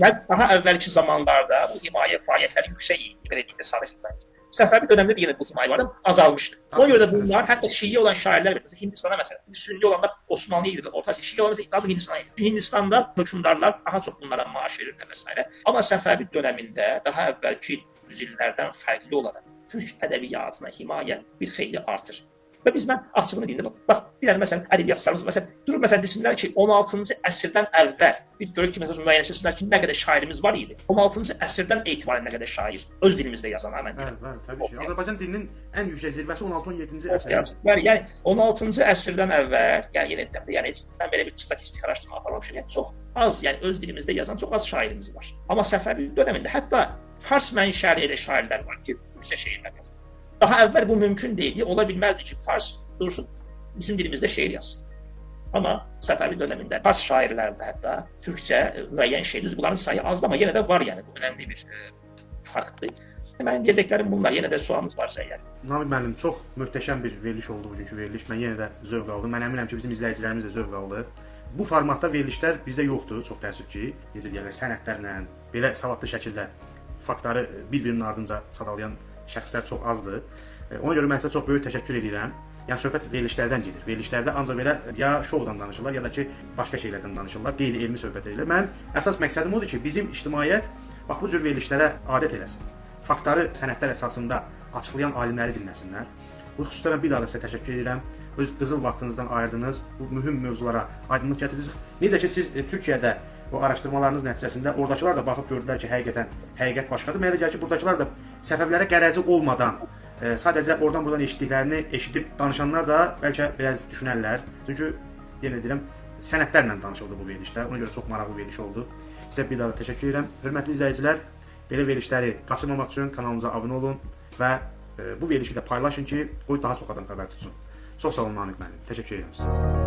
Yəni daha əvvəlki zamanlarda bu himayə fəaliyyətləri yüksək idi, belə deyək də, sadə izah. Səfəvi dönəmində də yenə bu himayə vardı, azalmışdı. Ona görə də bunlar, hətta şiə olan şairlər, məsələn, Hindistana məsələn, sünni olanlar Osmanlıya gedirlər, Orta Asiya, şiə olanlar daha çox Hindistana gedirlər. Hindistanda hökmdarlar daha çox bunlara maaş verirlər və s. Amma Səfəvi dönəmində daha əvvəlki yüzillərdən fərqli olaraq türk ədəbiyyatına himayə bir xeyli artır. Və biz mən açığını deyim də, bax, bir dənə məsələn ədəbiyyatçılarımız məsələn durub məsələn desinlər ki, 16-cı əsrdən əvvəl bir görək ki, məsələn müəyyənləşdirsinlər ki, nə qədər şairimiz var idi. 16-cı əsrdən etibarən nə qədər şair öz dilimizdə yazan, mən deyirəm. Bəli, təbii ki. Azərbaycan dilinin ən yüksək zirvəsi 16-17-ci əsrdir. Bəli, yəni 16-cı əsrdən əvvəl, yəni yenə deyirəm, yəni heç mən belə bir statistik araşdırma aparmamışam. Yəni çox az, yəni öz dilimizdə yazan çox az şairimiz var. Amma Səfəvi dönəmində hətta fars mənşəli elə şairlər var ki, türkcə şeirlər yazır. Daha əvvəl bu mümkün deyildi, ola bilməzdi ki, fars dursun, bizim dilimizdə şeir yazsın. Amma Səfəvi dönəmində fars şairləri də hətta türkcə müəyyən şeir, düz bunların sayı azdır, amma yenə də var, yəni bu önəmli bir faktdır. Mənim deyəcəklərim bunlar, yenə də sualınız varsa əgər. Namiq müəllim, çox möhtəşəm bir veriliş oldu bugünkü veriliş. Mən yenə də zövq aldım. Mən əminəm ki, bizim izləyicilərimiz də zövq aldı. Bu formatda verilişlər bizdə yoxdur, çox təəssüf ki, necə deyirlər, sənədlərlə, belə savadlı şəkildə faktları bir-birinin ardınca sadalayan şəxslər çox azdır. Ona görə mən sizə çox böyük təşəkkür edirəm. Yəni söhbət verilişlərdən gedir. Verilişlərdə ancaq belə ya şovdan danışırlar, ya da ki başqa şeylərdən danışırlar, qeyri-elmi söhbət edirlər. Mənim əsas məqsədim odur ki, bizim ictimaiyyət bax bu cür verilişlərə adət eləsin. Faktları sənədlər əsasında açıqlayan alimləri dinləsinlər. Bu xüsusda mən bir daha da sizə təşəkkür edirəm. Öz qızıl vaxtınızdan ayırdınız, bu mühüm mövzulara aydınlıq gətirdiniz. Necə ki siz Türkiyədə o araşdırmalarınız nəticəsində oradakılar da baxıb gördülər ki, həqiqətən həqiqət başqadır. Mənə elə gəlir ki, buradakılar da Səfəvilərə qərəzi olmadan sadəcə oradan buradan eşitdiklərini eşidib danışanlar da bəlkə biraz düşünərlər. Çünki yenə deyirəm, sənədlərlə danışıldı bu verilişdə. Ona görə çox maraqlı veriliş oldu. Sizə bir daha da təşəkkür edirəm. Hörmətli izləyicilər, belə verilişləri qaçırmamaq üçün kanalımıza abunə olun və bu verilişi də paylaşın ki, qoy daha çox adam xəbər tutsun. Çox sağ olun Namiq müəllim. Təşəkkür edirəm sizə.